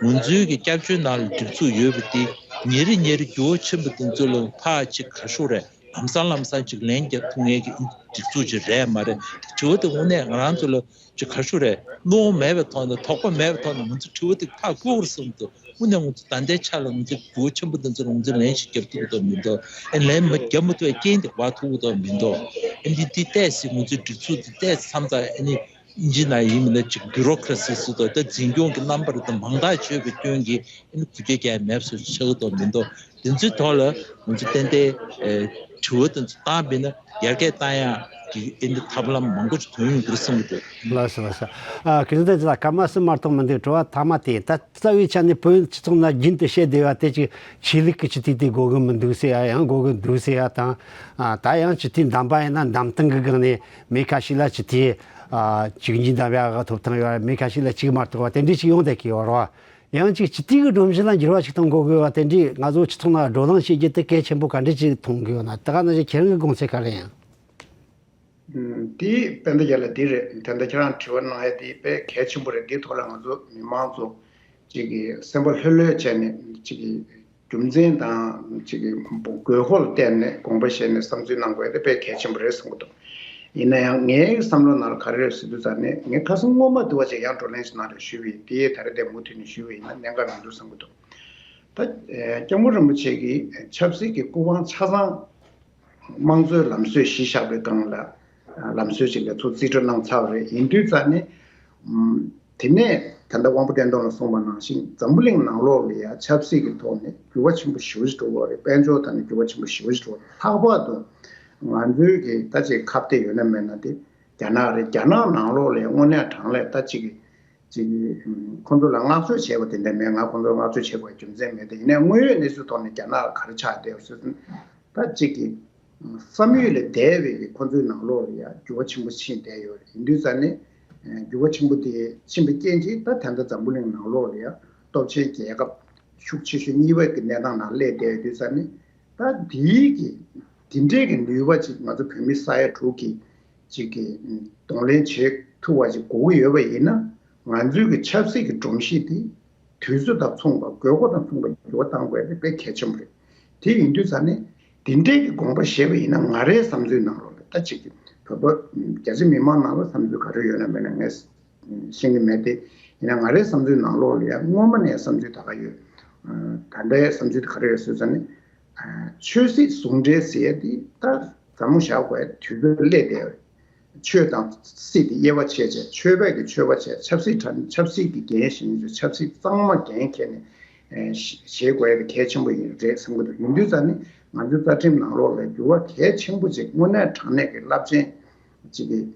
ང་ཚོའི་གི་སྐྱབས་བཅོལ་ནང་ལ་སྒྲིག་འཛུགས་ཡོད་པ་དེ་ཉིན་རེ་ཉིན་རེ་འགྱུར་བ་ཆེན་པོ་དེ་ཚོ་ལ་ཕར་ཅིག་ག་རེ་ཞུ་དགོས་རེད། ལམ་སང་ལམ་སང་ཅིག་ལན་རྒྱག་ཐུབ་མཁན་གྱི་སྒྲིག་འཛུགས་ཅིག་རེད་མ་རེད། དྲི་བ་དེ་དངོས་གནས་ང་རང་ཚོ་ལ་ཅིག་ག་རེ་ཞུ་དགོས་རེད། སྣང་བ་མེད་པའི་ཐོག་ནས་དོགས་པ་མེད་པའི་ཐོག་ནས་ང་ཚོ་དྲི་བ་དེ་ཕར་བཀོད་དགོས་རེད་བསམ་འདུག་དངོས་གནས་ང་ཚོ་ད་ལྟའི་ཆ་ལ་ང་ཚོ་འགྱུར་བ་ཆེན་པོ་འདི་ཚོར་ང་ཚོས་ལན་ཞིག་རྒྱབ་ཐུབ་ཀྱི་འདུག་མི་འདུག་ཨེ་ལན་མ་རྒྱབ་མ་ཐུབ་པའི་རྐྱེན་དེ་བར་ཐུབ་ཀྱི་འདུག་མི་འདུག་ཨེ་འདི་འདི་ཏོག་ཙམ་ང་ཚོའི་སྒྲིག་འཛུགས་འདི་ཏོག་ཙམ་མཚམས་མཚམས་ཨེ་ནི་ཨིན་ཇི་ནང་ཡིན་མིན་ན་ཅིག་བྷུ་རོ་ཀ་ར་སི་ཟེར་དུས་ད་འཛིན་སྐྱོང་གི་རྣམ་པ་རེད། ད་མང་དག་བྱས་པའི་སྐྱོན་གྱིས་ཨེ་ནི་གུ་གེ་རྒྱལ་མེད་པ་བཟོ་ཆགས་ཀྱི་འདུག་མི་འདུག་དེ་ཚོའི་ཐོག་ལ་ང་ཚོ་ཏན་ཏན་ཨེ་དྲི་བ་དེ་ཚོ་བཏང་བ་ཡིན་ན་ཡར་རྒྱས་བཏང་ཡག་གི་ཨེ་འདི་ཐབས་ལམ་མང་པོ་ཞིག་ཐོན་ཡོང་གི་རེད་བསམ་གྱི་འདུག་ལགས་སོ་ལགས་སོ། ཨ་ཁྱེད་ཚོ་ད་ཅི་ལ་སྐར་མ་གསུམ་མ་གཏོགས་མི་འདུག་དྲི་བ་མཐའ་མ་དེ་ཡིན། ད་རྩ་བའི་ཆ་ནས་བོད་སྤྱི་ཚོགས་ནང་རྒྱུན་དུ་བཤད་བསྡད་པ་དེ་ཅིག་ཆོས་ལུགས་ཀྱི་སྤྱི་འཐུས་དེ་དགོས་ཀྱི་མི་འདུག་ཟེར་ཡ་ཡང་དགོས་ཀྱི་འདུག་ཟེར་ཡ་དང་། ཨ་ད་ཡང་སྤྱི་འཐུས་འདེམས་པ་ཡིན་ན་འདེམས་སྟངས་ཀྱི་སྒང་ནས་མི་ཁ་ཤས་ལ་སྤྱི་འཐུས་ཨ་བཅུ་གཉིས་འདེམས་ཡག་གི་ཐོབ་ཐང་ཡོད་རེད། མི་ཁ་ཤས་ལ་གཅིག་མ་གཏོགས་པ་དེ་འདྲ་ཞིག་ཡོང་བསྡད་ཀྱི་ཡོད་རེད་བ། ཡང་ཅིག་སྤྱི་འཐུས་ཀྱི་སྒྲོམ་གཞི་ལ་འགྱུར་བ་ཞིག་གཏོང་དགོས་ཀྱི་ཡོད་པ་དེ་འདྲས་ང་ཚོ་སྤྱི་ཚོགས་ནང་བགྲོ་གླེང་བྱེད་རྒྱུ་དེ་གལ་ཆེན་པོ་ག་འདྲས་ཅིག་མཐོང་གི་ཡོད་ན། དེ་ག་ནང་བཞིན་ཁྱེད་རང་གི་དགོངས་ཚུལ་ག་རེ་ཡིན། ཨུམ། དེ་དཔལ་ལྡན་རྒྱལ་ལགས་འདི་རེད། ད་ལྟ་ཁྱེད་རང་དྲི་བ་གནང་ཡ་དེ་དཔེ་གལ་ཆེན་པོ་རེད། འདིའི་ཐོག་ལ་ང་ཚོ་མི་མང་ཚོ་ཅིག་གིས་སེམས་པ་ལྷོད་ལྷོད་བྱས་ནས་ཅིག་གིས་རྒྱུ་མཚན་དང་ཅིག་གིས་དགོས་མཁོ་ལ་བལྟས་ནས་དགོངས་པ་བཞེས་ནས་བསམ་ཚུལ་གནང་དགོས་ཡ་དེ་དཔེ་གལ་ཆེན་པོ་རེད་བསམ་གྱི་འདུག་ཡིན་ན་ཡང་ངའི་བསམ་བློ་ནང་ལ་ག་རེ་རེད་ཟེར་དུས་ཙང་ནས་ངས་ཁ་སང་སྔོན་མ་དུ་བ་ཅིག་ཡང་བགྲོ་གླེང་ཞིག་གནང་རེད་ཞུས་པ་ཡིན། དེ་ད་རེས་དེ་མུ་མཐུད་ནས་ཞུས་པ་ཡིན་ན་གནད་འགག་མི་འདུག་བསམ་གྱི་འདུག་ད་ཨེ་སྐྱབས་མགོན་རིན་པོ་ཆེ་གིས་ཆབ་སྲིད་ཀྱི་སྐུ་དབང་ཆ་ཚང་དམངས་གཙོའི་ལམ་སྲོལ་གཞི་བཞག་པའི་སྒང་ལ་ལམ་སྲོལ་ཅིག་ལ་ཚུར་རྩིས་སྤྲོད་གནང་ཚར་བ་རེད། ཡིན་དུས་ཙང་ནས་ཨམ་དེ་ནས་ད་ལྟ་དབང་པོ་བསྟན་སྟོབས་ལགས་གསུངས་པ་ནང་བཞིན་འཛམ་བུ་གླིང་ནང་ལོགས་ལ་ཡང་ཆབ་སྲིད་ཀྱི་ཐོག་ནས་འགྱུར་བ་ཆེན་པོ་ཞེ་པོ་ཞིག་འགྲོ་གི་ཡོད་རེད། དཔལ་འབྱོར་ཐོག་ནས་འགྱུར་བ་ཆེན་པོ་ཞེ་པོ་ཞིག་འགྲོ་གི་ཡོད་རེད། ལྷག་པར་དུ་ང་ཚོའི་གི་ད་ཅིག་ཁ་གཏད་ཡོད་ན་མེད་ན་དེ་རྒྱ་ནག་རེད། རྒྱ་ནག་ནང་ལོགས་ལ་ཡང་དངོས་གནས་དྲང་གནས་ད་ཅིག་གི་ཅིག་ཁོང་ཚོ་ལ་བསྔགས་བརྗོད་བྱས་པ་དེ་འདྲ་མེད། ང་ཁོང་ཚོར་བསྔགས་བརྗོད་བྱེད་དགོས་རྒྱུ་མཚན་མེད་དེ། ཡིན་ནའི་དངོས་ཡོད་གནས་ཚུལ་ཐོག་ནས་རྒྱ་ནག་ལ་ག་རེ་ཆགས་བསྡད་ཡོད་ཟེར་ན། ད་ཅིག་གི་བསམ་ཡུལ་ལས་འདས་པའི་གི་ཁོང་ཚོའི་ནང་ལོགས་ལ་ཡང་འགྱུར་བ་ཆེན་པོ་ཕྱིན་བསྡད་ཡོད་རེད། ཡིན་དུས་ཙང་ནས་འགྱུར་བ་ཆེན་པོ་དེ་ཕྱིན་པའི་རྐྱེན་གྱིས་ད་ད་ལྟ་འཛམ་བུ་གླིང་ནང་ལོགས་ལ་ཡང་སྟོབས་ཆེན་རྒྱལ་ཁབ་ཤུགས་ཆེ་ཤོས་གཉིས་པ་གི་གནས་སྟངས་ནང་སླེབས་བསྡད་ཡོད་དུས་ཙང་ནས། ད་དེའི་གི་དེ་འདྲའི་གི་ནུས་པ་ཅིག་ང་ཚོ་བོད་མི་ས་ཡ་དྲུག་གི་ཅིག་གི་གདོང་ལེན་བྱེད་ཐུབ་པ་ཅིག་དགོས་ཀྱི་ཡོད་པ་ཡིན་ན། ང་ཚོའི་གི་ཆབ་སྲིད་ཀྱི་སྒྲོམ་གཞི་དེ་དུས་ཚོད་དང་མཚུངས་པ། དགོས་མཁོ་དང་མཚུངས་པ་འགྱུར་བ་གཏང་དགོས་ཡ་དེ་དཔེ་གལ་ཆེན་པོ་རེད། དེ་ཡིན་དུས་ཙང་ནས་དེ་འདྲའི་གི་དགོངས་པ་བཞེས་པ་ཡིན་ན། ང་རའི་བསམ་ཚུལ་ནང་ལོགས་ལ་ད་ཅིག་གི་བོད་པ་རྒྱ་ཆེ་མི་མང་ནང་ལ་བསམ་ཚུལ་ག་རེ་ཡོད་ན་མེད་ན་ངས་ཤེས་ཀྱི་མེད་དེ། ཡིན་ན་ང་རའི་བསམ་ཚུལ་ནང་ལོགས་ལ་ཡང་སྔོན་མ་ནས་བསམ་ཚུལ་ད་ག་ཡོད། ད་ལྟའི་བསམ་ཚུལ་དེ་ག་རེ་ཡོད་ཟེར་ཙང་ནས། ཆོས་སྲིད་ཟུང་འབྲེལ་ཟེར་ཡ་དེ་ད་མཚམས་མོ་བཞག་དགོས་དུས་ཚོད་སླེབས་བསྡད་ཡོད། ཆོས་དང་སྲིད་དེ་དབྱེ་བ་ཕྱེ་བྱས། ཆོས་པས་ཀྱི་ཆོས་པ་བྱས། ཆབ་སྲིད་གྲ་ཆབ་སྲིད་ཀྱི་འགན་བཞེས་མཁན་ཚོས་ཆབ་སྲིད་གཙང་མ་འགན་འཁྱེར་ནས་ཨེ་བཞེས་དགོས་ཡ་དེ་གལ་ཆེན་པོ་ཡིན་རེད་བསམ་གྱི་འདུག་ཡིན་དུས་ཙང་ནས་ང་ཚོའི་རྩ་ཁྲིམས་ནང་ལོགས་ལ་འགྱུར་བ་གལ་ཆེན་པོ་ཅིག་དངོས་གནས་དྲང་གནས་ཀྱི་རླབས་ཆེན་ཅིག་གི་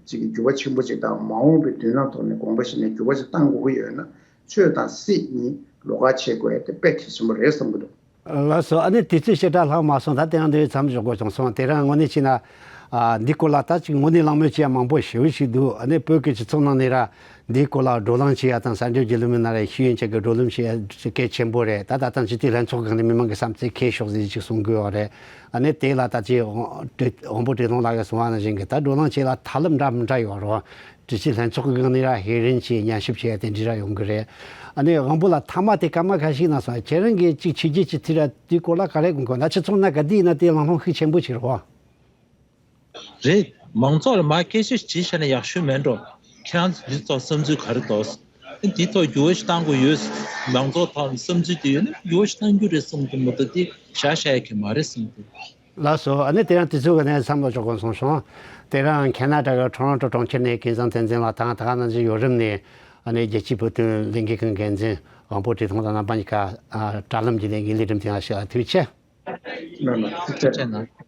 ཅིག་གི་འགྱུར་བ་ཆེན་པོ་ཅིག་དང་མ་འོངས་པའི་མདུན་ལམ་ཐོག་ནས་དགོངས་པ་བཞེས་ནས་འགྱུར་བ་ཅིག་བཏང་དགོས་ཀྱི་ཡོད་ན། ཆོས་དང་སྲིད་གཉིས་ལོགས་ཀ་བྱེད་དགོས་ཡ་དེ་དཔེ་གལ་ཆེན་པོ་རེད་བསམ་གྱི་འདུག་ལགས་སོ། ཨ་ནི་དུས་ཚོད་ཞེ་དྲག་ལྷག་མ་སོང་། ད་དེ་རིང་འདི་བས་མཚམས་འཇོག་དགོས་བྱུང་སོང་། དེ་རིང་དངོས་གནས་བྱས་ན། ཨ། འདིའི་སྐོར་ལ་ད་ཅིག་དངོས་གནས་གླེང་མོལ་བྱེད་ཡ་མང་པོ་ཞེ་པོ་ཞིག་འདུག་ཨ་ནི་བོད་ཀྱི་སྤྱི་ཚོགས་ནང་ནས་ར་འདིའི་སྐོར་ལ་བགྲོ་གླེང་བྱེད་ཡ་དང་གསར་འགྱུར་བརྒྱུད་ལམ་མི་སྣ་ར་ཤེས་ཡོན་ཅན་གྱི་བགྲོ་གླེང་བྱེད་ཡ་གལ་ཆེན་པོ་རེད། ད་ད་ལྟ་སྤྱི་འཐུས་ལྷན་ཚོགས་སྒང་ནས་མི་མང་གི་བསམ་ཚུལ་འཁྱེར་ཤོག་ཟེར་ཅིག་གསུང་གི་ཡོད་རེད། ཨ་ནི་དེ་ལ་ད་ཅིག་དབང་དབང་པོ་བཀྲས་མཐོང་ལགས་ཀྱིས་གསུང་བ་ནང་བཞིན་གྱི་ད་བགྲོ་གླེང་བྱེད་ལ་ཐབས་ལམ་འདྲ་མི་འདྲ་ཡོད་རེད། སྤྱི་འཐུས་ལྷན་ཚོགས་ཀྱི་སྒང་ནས་ར་ཧེ་རན་གྱིས་ཉན་ཞིབ་བྱེད་ཡ་དེ་འདྲ་ར་ཡོང་གི་རེད། ཨ་ནི་དབང་པོ་ལགས་མཐའ་མ་དེ་སྐར་མ་ཁ་ཤས་ནང་སོང་། ཁྱེད་རང་གིས་ཅིག་ཆོས་བརྒྱུད་ཀྱི་ཐད་ར་དེའི་སྐོར་ལ་ག་རེ་དགོངས་དགོས་ན། སྤྱི་ཚོགས་ནང་ག་འདི་ཡིན་ན་དེ་ལམ་ལྷོང་ཤུགས་ཆེན་པོ་ཅིག་རེད་བ། རེད། མང་ཚོགས་ལ་མར་སྐད་ཆ་བྱས་བཞག་ན་ཡག་ཤོས་མེད་འགྲོ། ཁྱེད་རང་ཚོ་འདི་ཐོག་བསམ་ཚུལ་ག་རེ་འདུག་འདི་ཐོག་འགྱུར་བ་ཞིག་བཏང་དགོས་ཡོད། མང་ཚོགས་ཐོག་ནས་བསམ་ཚུལ་དེ་ཡོད་ན་འགྱུར་བ་ཞིག་བཏང་རྒྱུ་རེད་གསུངས་ཏེ་མ་གཏོགས་དེ་བཞག་བཞག་ཡ་གི་མ་རེད་གསུངས་ཏེ། ལགས་སོ། ཨ་ནི་དེ་རིང་དུས་ཚོད་ཀྱི་གནས་མཚམས་ལ་འཇོག་དགོས་སོང་སོང་། དེ་རིང་ཁེ་ན་ཌ་གི་ཊོ་རོན་ཊོ་གྲོང་ཁྱེར་ནས་ཀུན་བཟང་བསྟན་འཛིན་ལགས་དང་། ད་ག་ནང་བཞིན་ཡོ་རོབ་ནས་ཨ་ནི་རྒྱལ་སྤྱིའི་བོད་དོན་ལས་འགུལ་ཁང་འགན་འཛིན་དབང་པོ་བཀྲས་མཐོང་དང་། རྣམ་པ་གཉིས་ཀ་ཨ་དྲ་ལམ་བརྒྱུད་ནས་ངའི་ལས་རིམ་དེ་ལ་ཞུགས་ལ་ཐུགས་རྗེ་ཆེ། ཐུགས་རྗེ་གནང་།